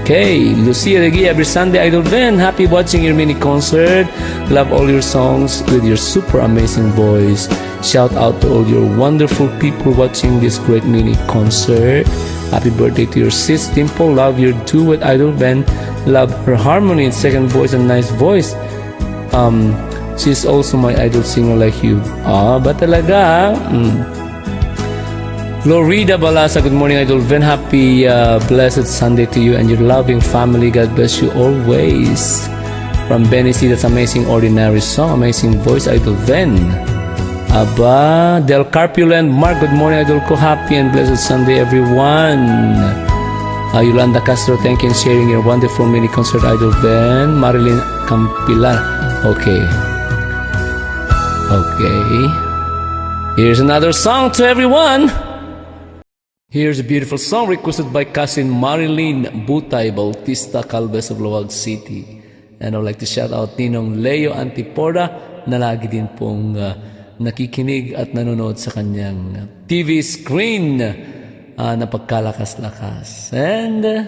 Okay, Lucia de Guia, every Sunday, Idol Ven. Happy watching your mini concert. Love all your songs with your super amazing voice. Shout out to all your wonderful people watching this great mini concert. Happy birthday to your sis Dimple. Love your duet, Idol Ven. Love her harmony and second voice and nice voice. Um, she's also my idol singer like you. Ah, ba talaga? Mm. Florida Balasa, good morning, Idol Ven. Happy, uh, blessed Sunday to you and your loving family. God bless you always. From Benny C, that's amazing ordinary song, amazing voice, Idol Ven. Aba, Del Carpio Landmark, good morning, Idol ko. Happy and blessed Sunday, everyone. Uh, Yolanda Castro, thank you in sharing your wonderful mini concert, Idol Ven. Marilyn Campilar. Okay. Okay. Here's another song to everyone. Here's a beautiful song requested by cousin Marilyn Butay Bautista Calves of Laoag City. And I would like to shout out Ninong Leo Antipora, na lagi din pong, ah, nakikinig at nanonood sa kanyang T V screen, ah, na pagkalakas-lakas. And, ah,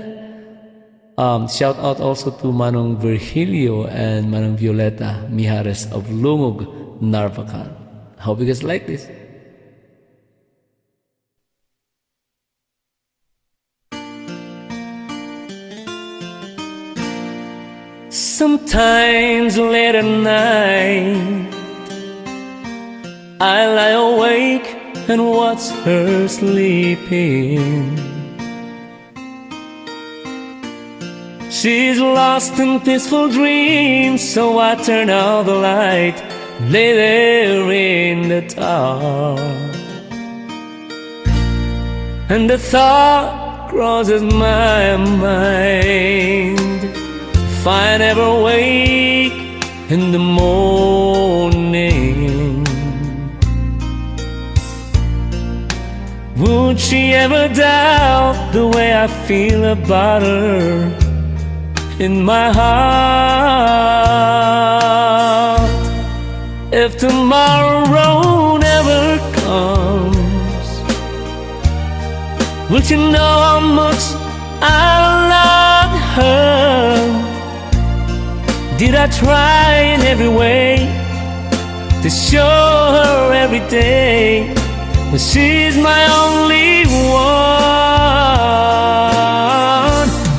um, shout out also to Manong Virgilio and Manong Violeta Mijares of Lumog, Narvacan. Hope you guys like this. Sometimes late at night, I lie awake and watch her sleeping. She's lost in peaceful dreams, so I turn out the light, lay there in the dark. And the thought crosses my mind, if I never wake in the morning, would she ever doubt the way I feel about her in my heart? If tomorrow never comes, will she know how much I love her? Did I try in every way to show her every day that she's my only one?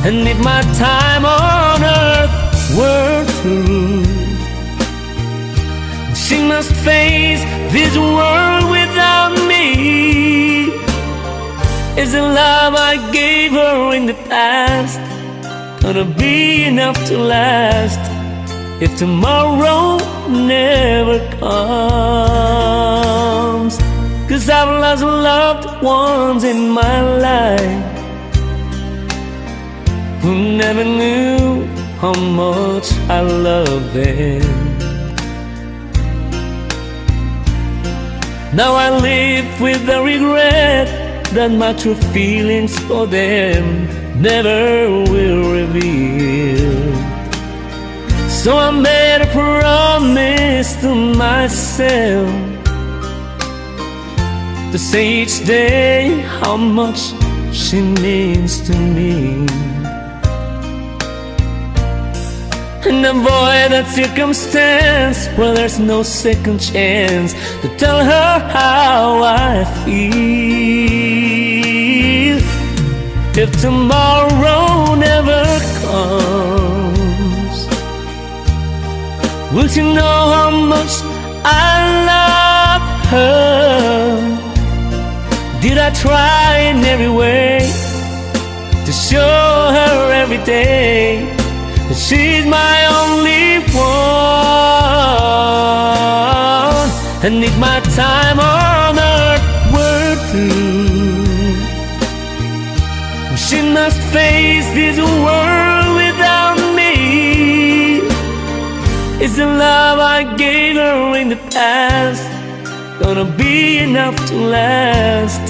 And if my time on earth were through, she must face this world without me. Is the love I gave her in the past gonna be enough to last if tomorrow never comes? 'Cause I've lost loved ones in my life who never knew how much I love them. Now I live with the regret that my true feelings for them never will reveal. So I made a promise to myself to say each day how much she means to me, and avoid that circumstance where there's no second chance to tell her how I feel. If tomorrow never comes, will she know how much I love her? Did I try in every way to show her every day that she's my only one? And if my time on earth were through, she must face this world without me. Is the love I gave her in the past gonna be enough to last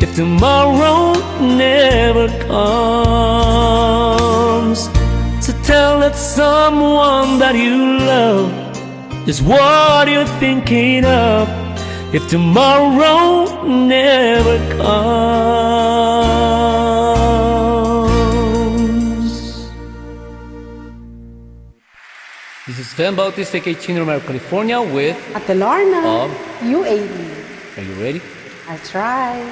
if tomorrow never comes? So tell that someone that you love just what you're thinking of if tomorrow never comes. This is Ven Bautista, K T N Romero, California, with Ate Lorna, of U A E. Are you ready? I'll try.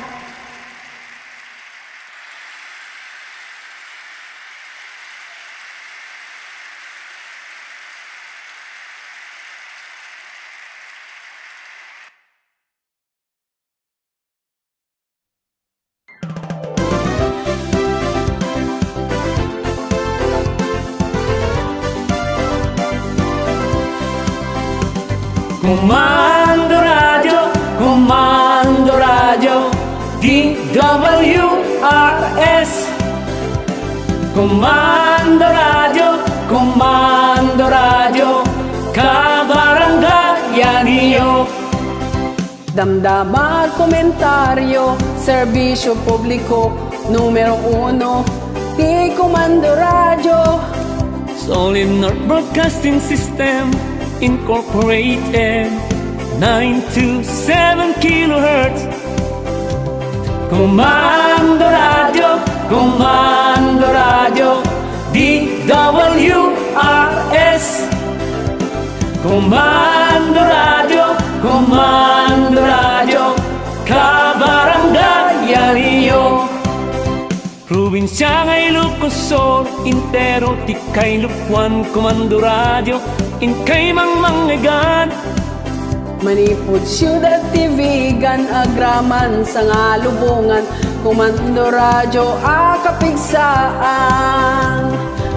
Komando Radyo, Komando Radyo, D W R S. Komando Radyo, Komando Radyo, kabarangayanyo. Damdama, komentaryo, serbisyo publiko, numero uno, ti Komando Radyo. Solid North Broadcasting System Incorporated, nine two seven kilohertz. Komando Radyo, Komando Radyo, D W R S. Komando Radyo, Komando Radyo, kabarangayanyo. Probinsia nga Ilocos Sur, intero ti kailupoan, Komando Radyo, inkay mangmangngegan. Manipud siudad ti Vigan, agraman, Sangalubongan, Komando Radyo a kapigsaan.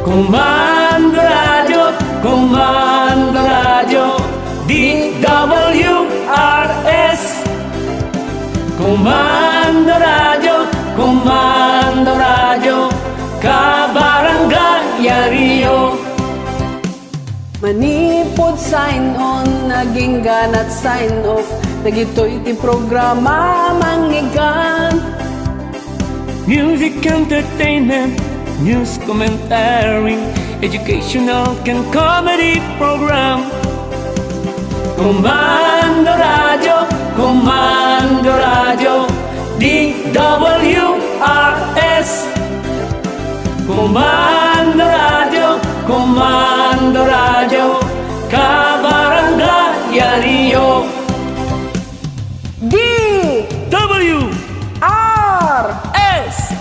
Komando Radyo, Komando Radyo, D W R S. Komando Radyo, Komando Radyo, kabarangayanyo. Manipud sign on, nagingganat sign off, dagitoy ti programa a mangngeggan. Music, entertainment, news, commentary, educational ken comedy program. Komando Radyo, Komando Radyo, D W R S. Komando Radyo, Komando Radyo, kabarangayanyo. D W R S.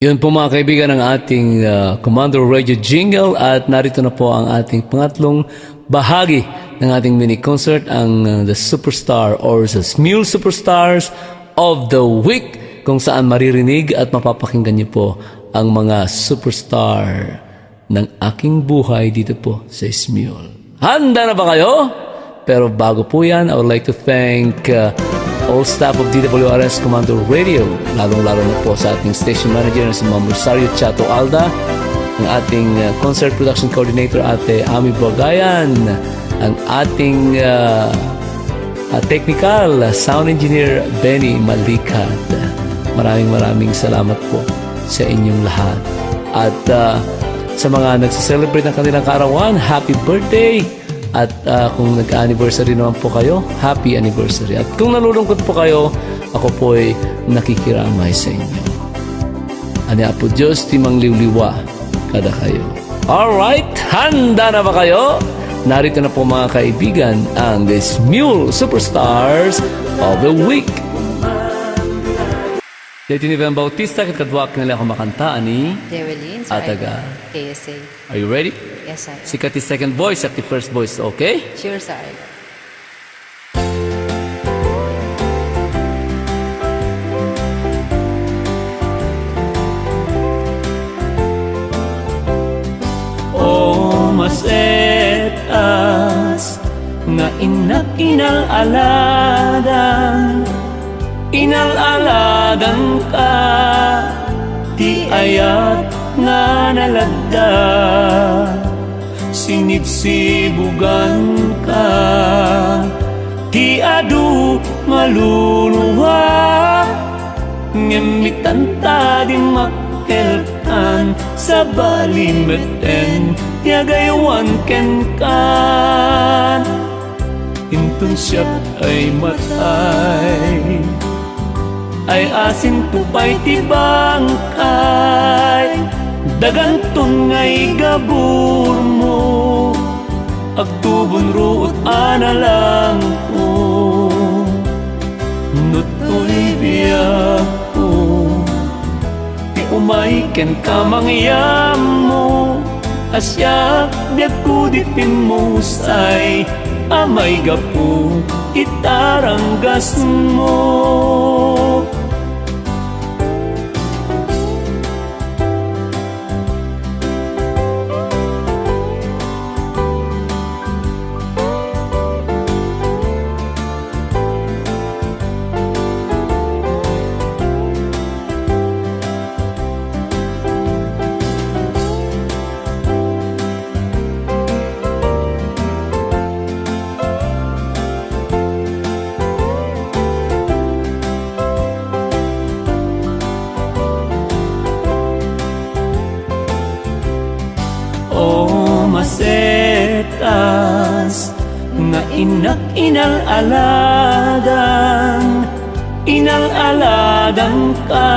Yun po, mga kaibigan, ang ating, uh, Commander Radio Jingle, at narito na po ang ating pangatlong bahagi ng ating mini concert, ang, uh, The Superstar or the Smule Superstars of the Week, kung saan maririnig at mapapakinggan niyo po ang mga superstar ng aking buhay dito po sa Smule. Handa na ba kayo? Pero bago po yan, I would like to thank, uh, all staff of D W R S Commander Radio, lalong-lalo na po sa ating station manager na si Ma'am Rosario Chato Alda, ang ating, uh, concert production coordinator, Ate Ami Buagayan, ang ating, uh, uh, technical, uh, sound engineer, Benny Malikad. Maraming, maraming salamat po sa inyong lahat. At, uh, sa mga nagse-celebrate ng kanilang kaarawan, happy birthday! At, uh, kung nag-anniversary naman po kayo, happy anniversary. At kung nalulungkot po kayo, ako po'y nakikiramay sa inyo. Ania po Dios ti mangliwliwa kadakayo. Alright, handa na ba kayo? Narito na po, mga kaibigan, ang The Smule Superstars of the Week. Daytoy ni Ven Bautista, ket kaduak nga liako makanta a ni Jewelyn, sir. Ataga K S A. Are you ready? Yes, sir. Sika ti second voice, siak ti first voice, okay? Sure, sir. O maset-as nga innak inal-alada, Inal-aladanka ti ayat nga naladda, sinibsibuganka ti adu nga luluha, ngem mitanta di makkelkan, sabali met ti agaywan kenkan. Inton siak ay matay, ay asinto pay ti bangkay, daganton nga igaburmo, agtubon ruot a nalangko. No toy biagko, ti umay kenka mangyammo, a siak biagko di pimmusay a maigapu ita ranggasmo. O masetas nga innak inal-aladan, inal-aladanka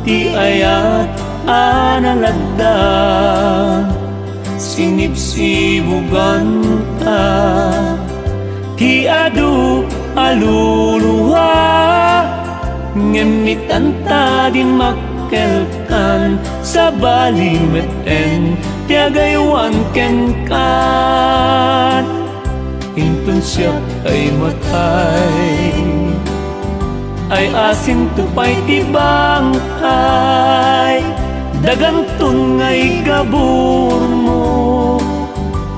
ti ayat a naladda, sinibsibuganka ti adu a luluha, ngem mitanta di makkelkan, sabali met ti agaywan kenkan. Inton siak ay matay, ay asinto pay ti bangkay, daganton nga igaburmo,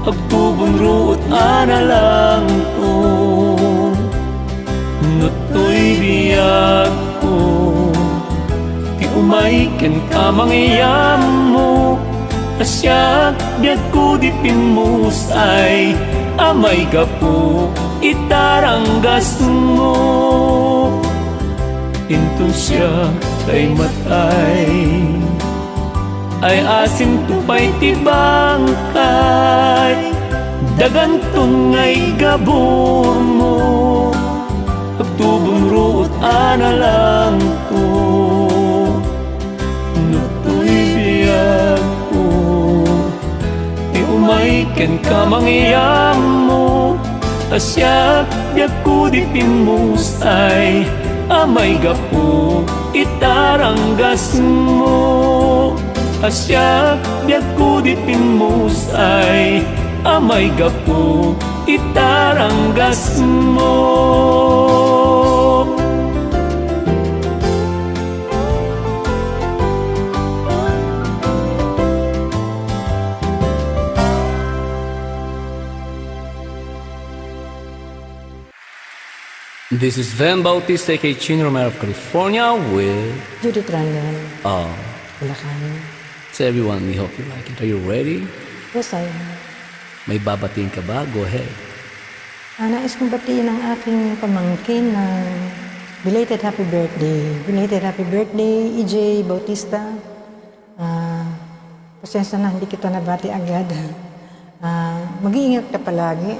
agtubon ruot a nalangko. No toy biagko, ti umay kenka mangyammo, a siak biagko di pimmusay a maigapu ita ranggasmo. Inton siak ay matay, ay asinto pay ti bangkay, daganton nga igaburmo, agtubon ruot a nalangko. No toy biagko, ti umay kenka mangyammo, a siak biagko di pimmusay a maigapu ita ranggasmo. A siak biagko di pimmusay a maigapu ita ranggasmo. This is Van Bautista, A K A Chin Romero of California with Judith Randall. Oh. Bulacan. So everyone, we hope you like it. Are you ready? Yes, I am. May babatiin ka ba? Go ahead. Ah, nais kong batiin ang aking pamangkin na belated happy birthday. Belated happy birthday, E J Bautista. Ah, pasensya na, hindi kita nabati agad. Ah, mag-iingat ka palagi.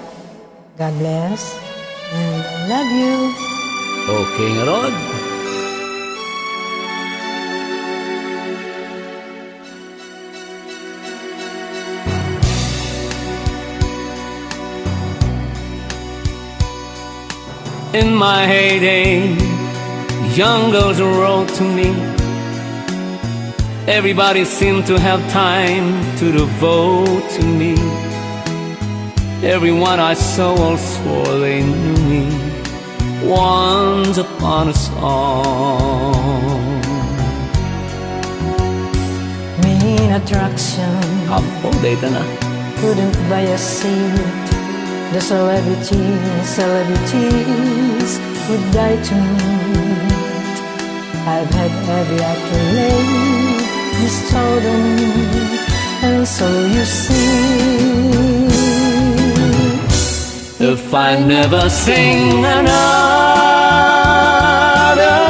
God bless. And I love you. Okay, ngarud. In my heyday, young girls wrote to me. Everybody seemed to have time to devote to me. Everyone I saw all swore they knew me once upon a song. Main attraction. Apo, dayta na. Couldn't buy a seat. The celebrities, celebrities would die to me. I've had every accolade bestowed on me, and so you see, if I never sing another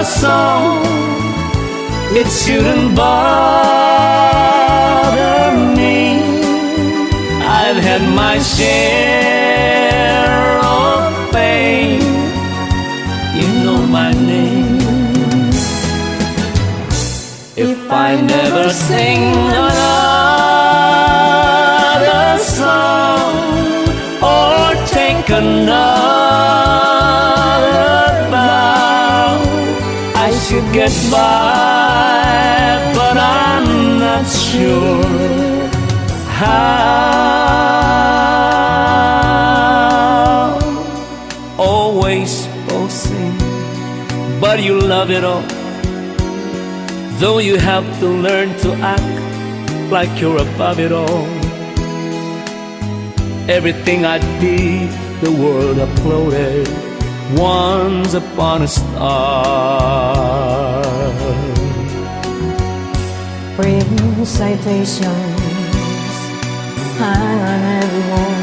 song, it shouldn't bother me. I've had my share of pain. You know my name. If I never sing another song or take another bow, I should get by, but I'm not sure how. Always posing, but you love it all. Though you have to learn to act like you're above it all. Everything I did, the world applauded. Once upon a star. Print citations hang on every wall.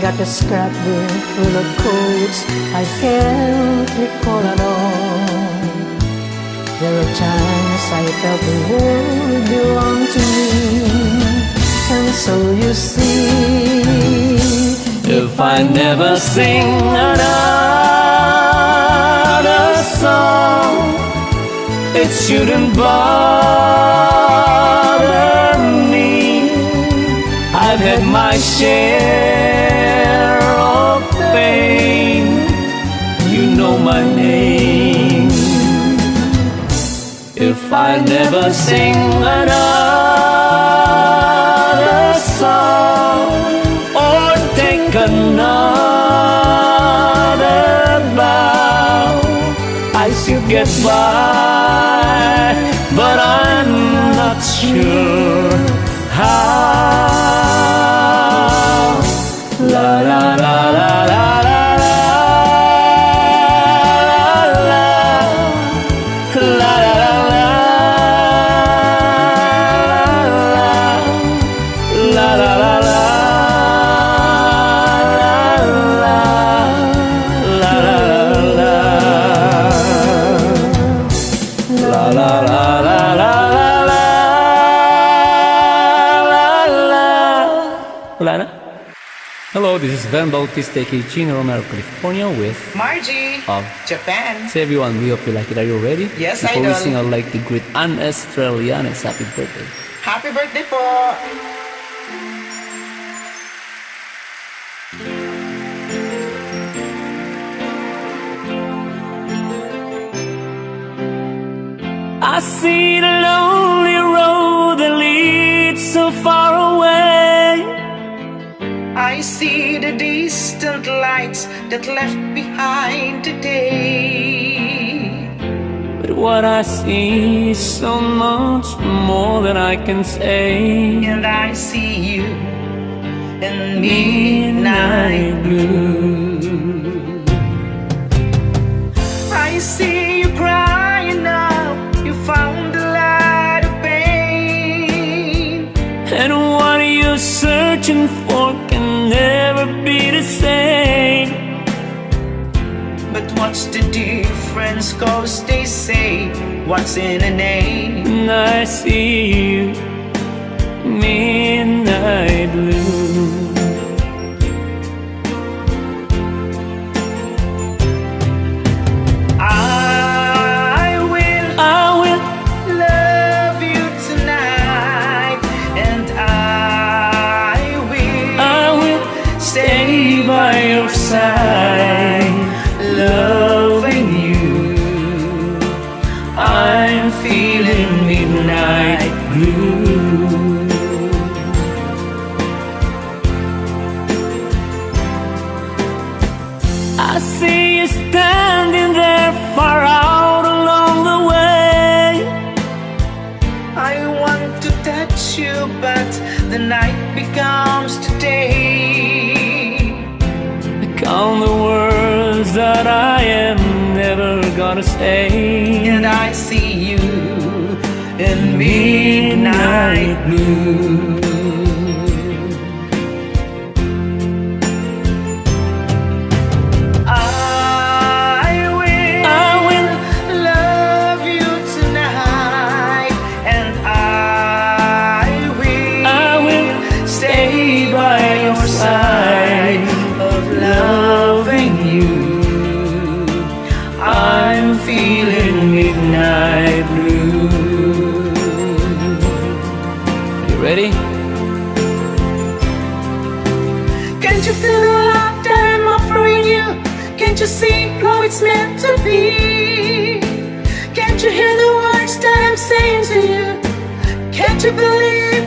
Got a scrapbook full of quotes I can't recall at all. There were times I felt the world belonged to me, and so you see, if I never sing another song, it shouldn't bother me. I've had my share of pain. You know my name. If I never sing another song or take another bow, I still get by, but I'm not sure how. La la la la la la la. La la la la la. La la la la. La la la la. La la la la la la la. Wala na? Hello, this is Van Bautista, aka Gino Romero of California with Margie of Japan. Say everyone, we hope you like it. Are you ready? Yes, Before we Idol. sing, I'd like to greet Anne Estrella. Happy birthday. Happy birthday po! I see the lonely road that leads so far away. I see the distant lights that left behind today. But what I see is so much more than I can say. And I see you in midnight blue. I see you crying out, you found a lot of pain. And what you're searching for can never be the same. But what's the difference? 'Cause they say, "What's in a name?" And I see you, midnight blue. I will, I will love you tonight, and I will, I will stay by your side, loving you. I'm feeling midnight blue. I am never gonna stay. And I see you in midnight blue. I will, I will love you tonight, and I will, I will stay by your side of loving you. I'm feeling midnight blue. You ready? Can't you feel the love that I'm offering you? Can't you see how it's meant to be? Can't you hear the words that I'm saying to you? Can't you believe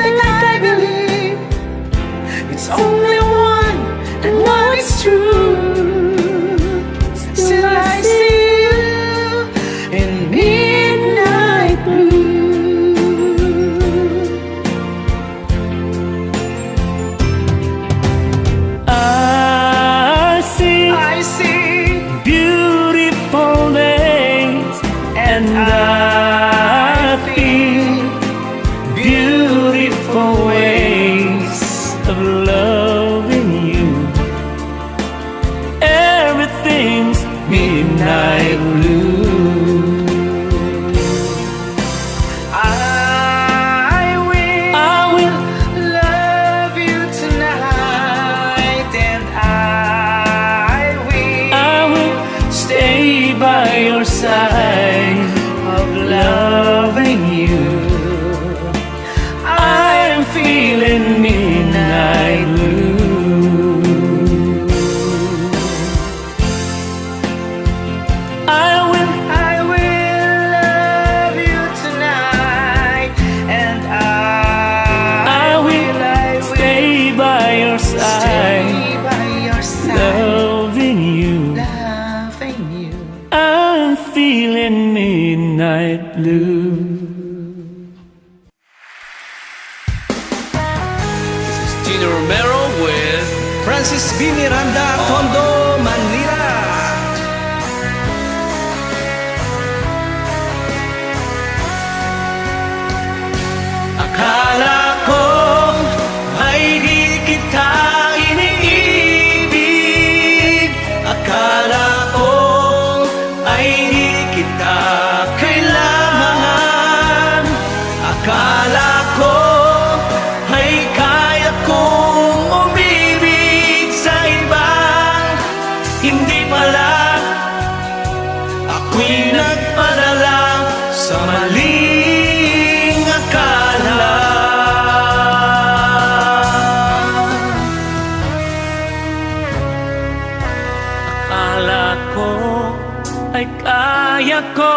like I believe? It's only one, and one is true. Still I see you in midnight blue. I see, I see beautiful days, and I feel beautiful ways of loving you. Everything's midnight blue. I will, I will love you tonight, and I will, I will stay by your side of loving you. I'm feeling midnight blue. I will, I will love you tonight, and I, I will, I will stay by your side, stay by your side, loving you, loving you. I'm feeling midnight blue. This is Gino Romero with Francis V. Miranda, Tondo, Manila. Akala ko ay di kita iniibig. Akala ko ay di kita kailangan. Akala ko ay kaya kong umibig sa iba. Hindi pala, ako'y nagpadala sa maling akala. Akala ko ay kaya ko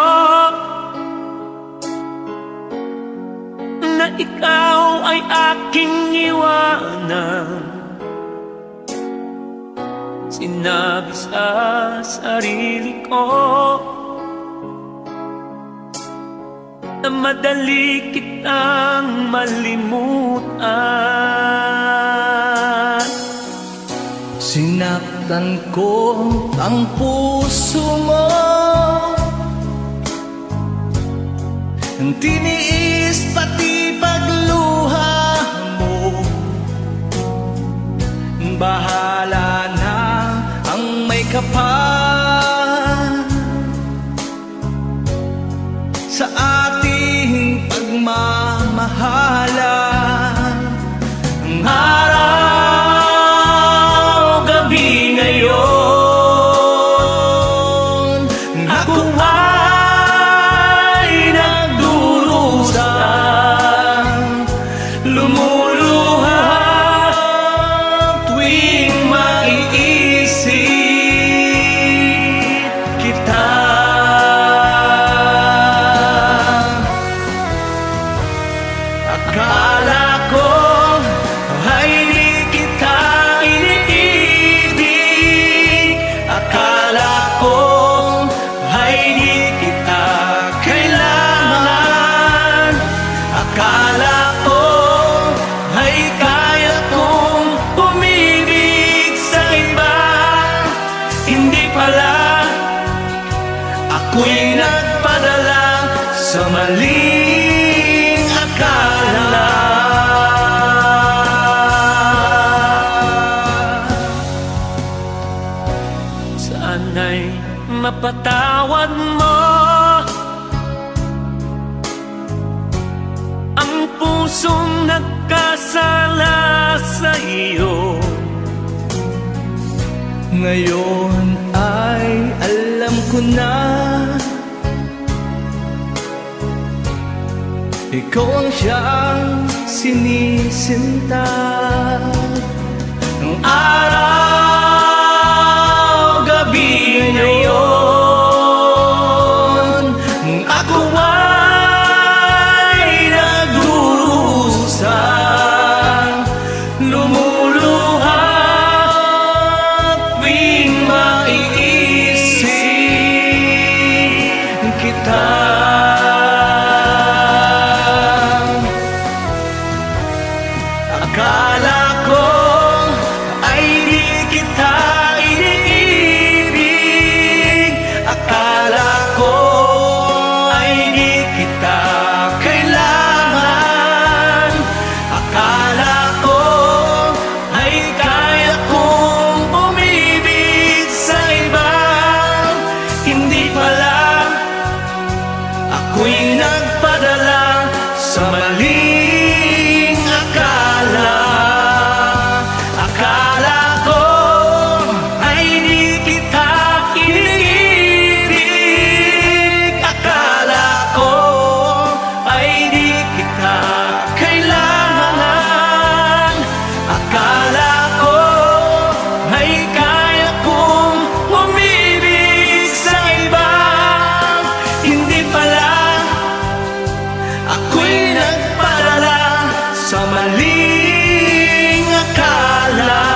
na ikaw ay aking iwanan. Sinabi sa sarili ko na madali kitang malimutan. Sinaktan ko ang puso mo, tiniis pati pagluha mo. Bahala na ang may kapal sa ating pagmamahalan. Araw, gabi ngayon, ako ay nagdurusa. Lumuluha tuwing maiisip Mapatawad mo ang pusong nagkasala sa iyo. Ngayon ay alam ko na, ikaw ang siyang sinisinta. Ng araw, gabi ngayon, ako ay nagdurusa, lumuluha tuwing maiisip kita. Akala ko ay di kita iniibig. Akala ko ay di kita kailangan. Akala ko ay kaya kong umibig sa iba. Hindi pala, ako'y nagpadala sa maling akala. Akala ko ay di kita iniibig. Akala ko ay di kita kailangan. Akala ko ay kaya kong umibig sa iba. Hindi pala, ako'y nagpadala sa maling akala.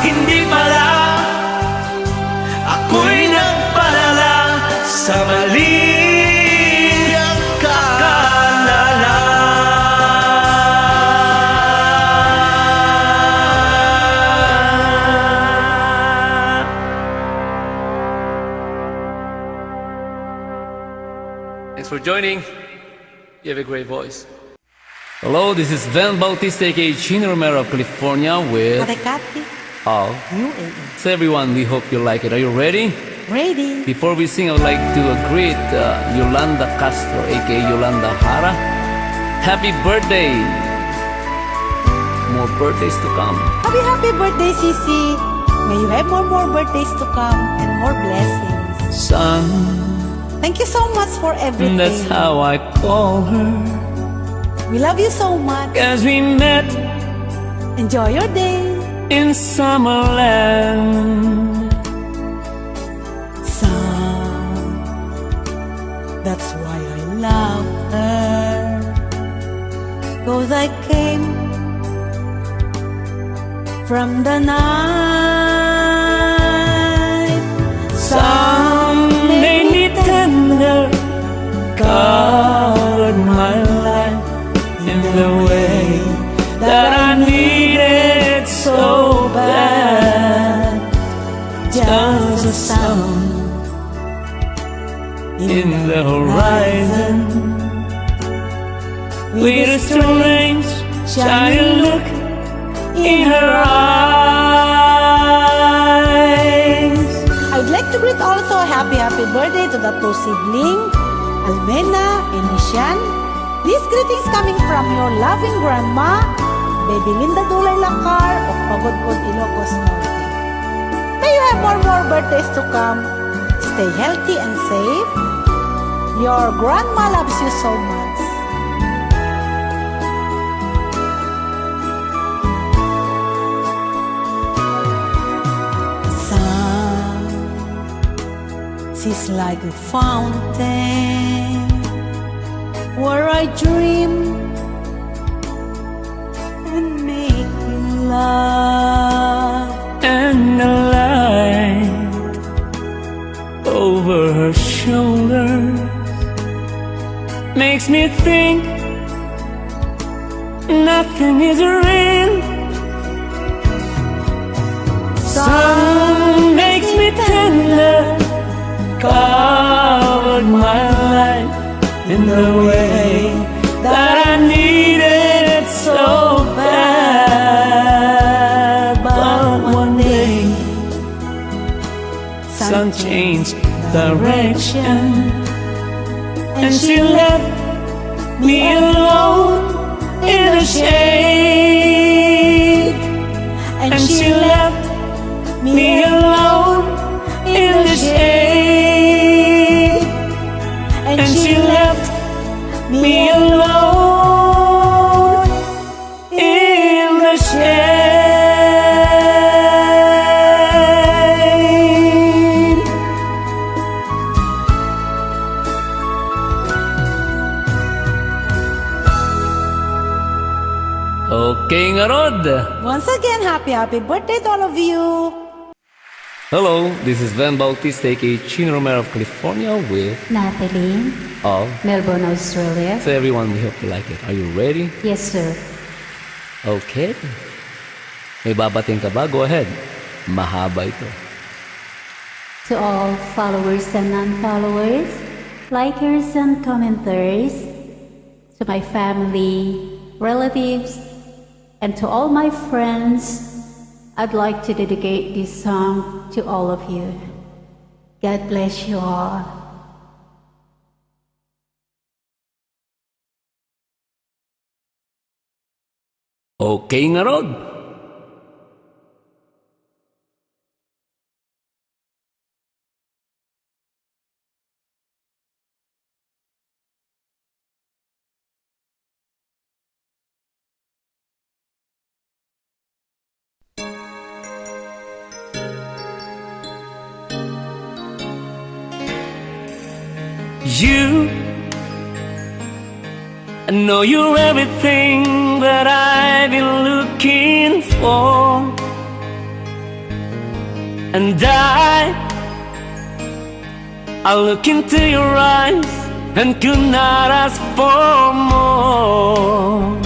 Hindi pala, ako'y nagpadala sa maling akala. Thanks for joining. You have a great voice. Hello, this is Van Bautista, A K A Chino Romero of California with Ate Kathy. All. U A E. So everyone, we hope you like it. Are you ready? Ready. Before we sing, I would like to greet uh, Yolanda Castro, A K A Yolanda Jara. Happy birthday! More birthdays to come. Happy, happy birthday, Sisi. May you have more, more birthdays to come and more blessings. Son, thank you so much for everything. That's how I call her. We love you so much. As we met, enjoy your day, in Summerland. Son, that's why I love her. 'Cause I came from the night. Sun made me tender, colored my life in the way that I needed so bad. Just a sun in the horizon, with a strange shining look in her eyes. I'd like to greet also a happy, happy birthday to the two sibling, Almena and Nishan. These greetings coming from your loving grandma, Baby Linda Dulay Lacar of Pagudpud, Ilocos Norte. May you have more, more birthdays to come. Stay healthy and safe. Your grandma loves you so much. Sun, she's like a fountain where I dream and make love. And the light over her shoulders makes me think nothing is real. Sun makes me tender, covered my life in the way that I need it so bad. But one day, sun changed direction, and she left me alone in the shade. And she left me alone in the shade. And she left me alone in the shade. Okay, ngarud. Once again, happy, happy birthday to all of you. Hello, this is Van Bautista, aka Chino Romero of California with Natalie of Melbourne, Australia. So everyone, we hope you like it. Are you ready? Yes, sir. Okay. May babating ka ba? Go ahead. Mahaba ito. To all followers and non-followers, likers and commenters, to my family, relatives, and to all my friends, I'd like to dedicate this song to all of you. God bless you all. Okay, ngarud. You I know you're everything that I've been looking for. And I, I look into your eyes and could not ask for more.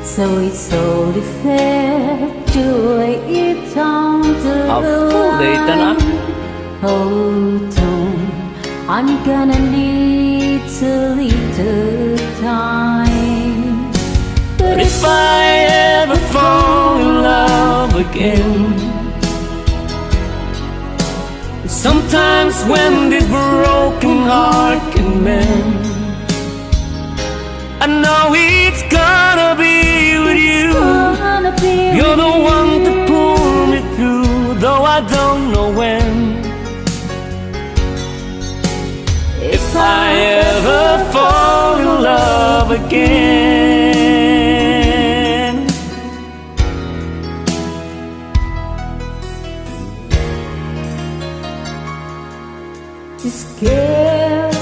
So it's only fair to lay it down to A full day, tana. Hold on. I'm gonna need a little time. But if I ever fall in love again, sometimes when this broken heart can mend, I know it's gonna be with you. You're the one to pull me through, though I don't know when. If I ever fall in love again. Scared,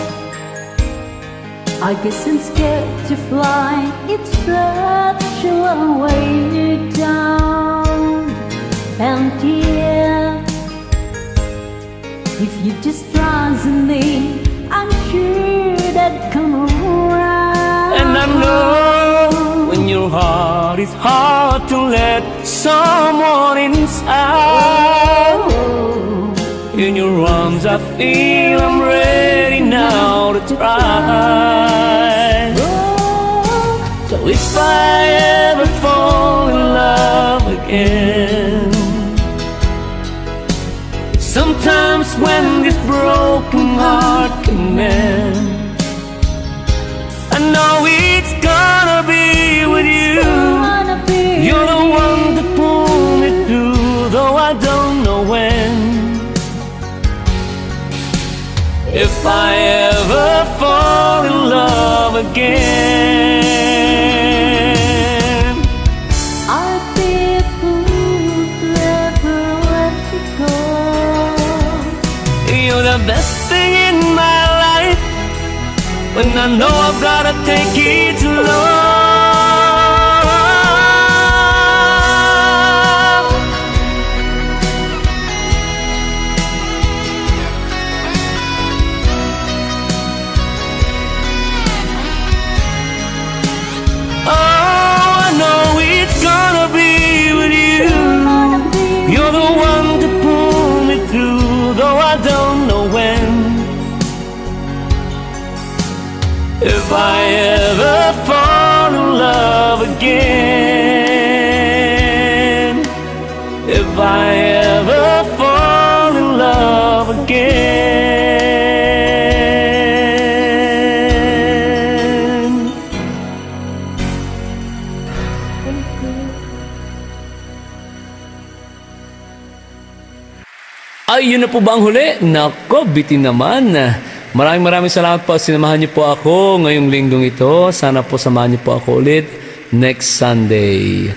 I guess I'm scared to fly. It's such a long way down. And yeah, if you just trust me, I'm sure that come around. And I know when your heart is hard to let someone inside. In your arms I feel I'm ready now to try. So if I ever fall in love again, sometimes when this broken heart can mend, I know it's gonna be with you. You're the one to pull me through, though I don't know when. If I ever fall in love again, I'll be a fool to ever let you go. You're the best thing in my life. When I know I've gotta take it slow. Oh, I know it's gonna be with you. You're the one to pull me through, though I don't know when. If I ever fall in love again, if I ever fall in love Ay, yun na po ba ang huli? Nako, bitin naman. Maraming maraming salamat po. Sinamahan niyo po ako ngayong linggong ito. Sana po samahan niyo po ako ulit next Sunday.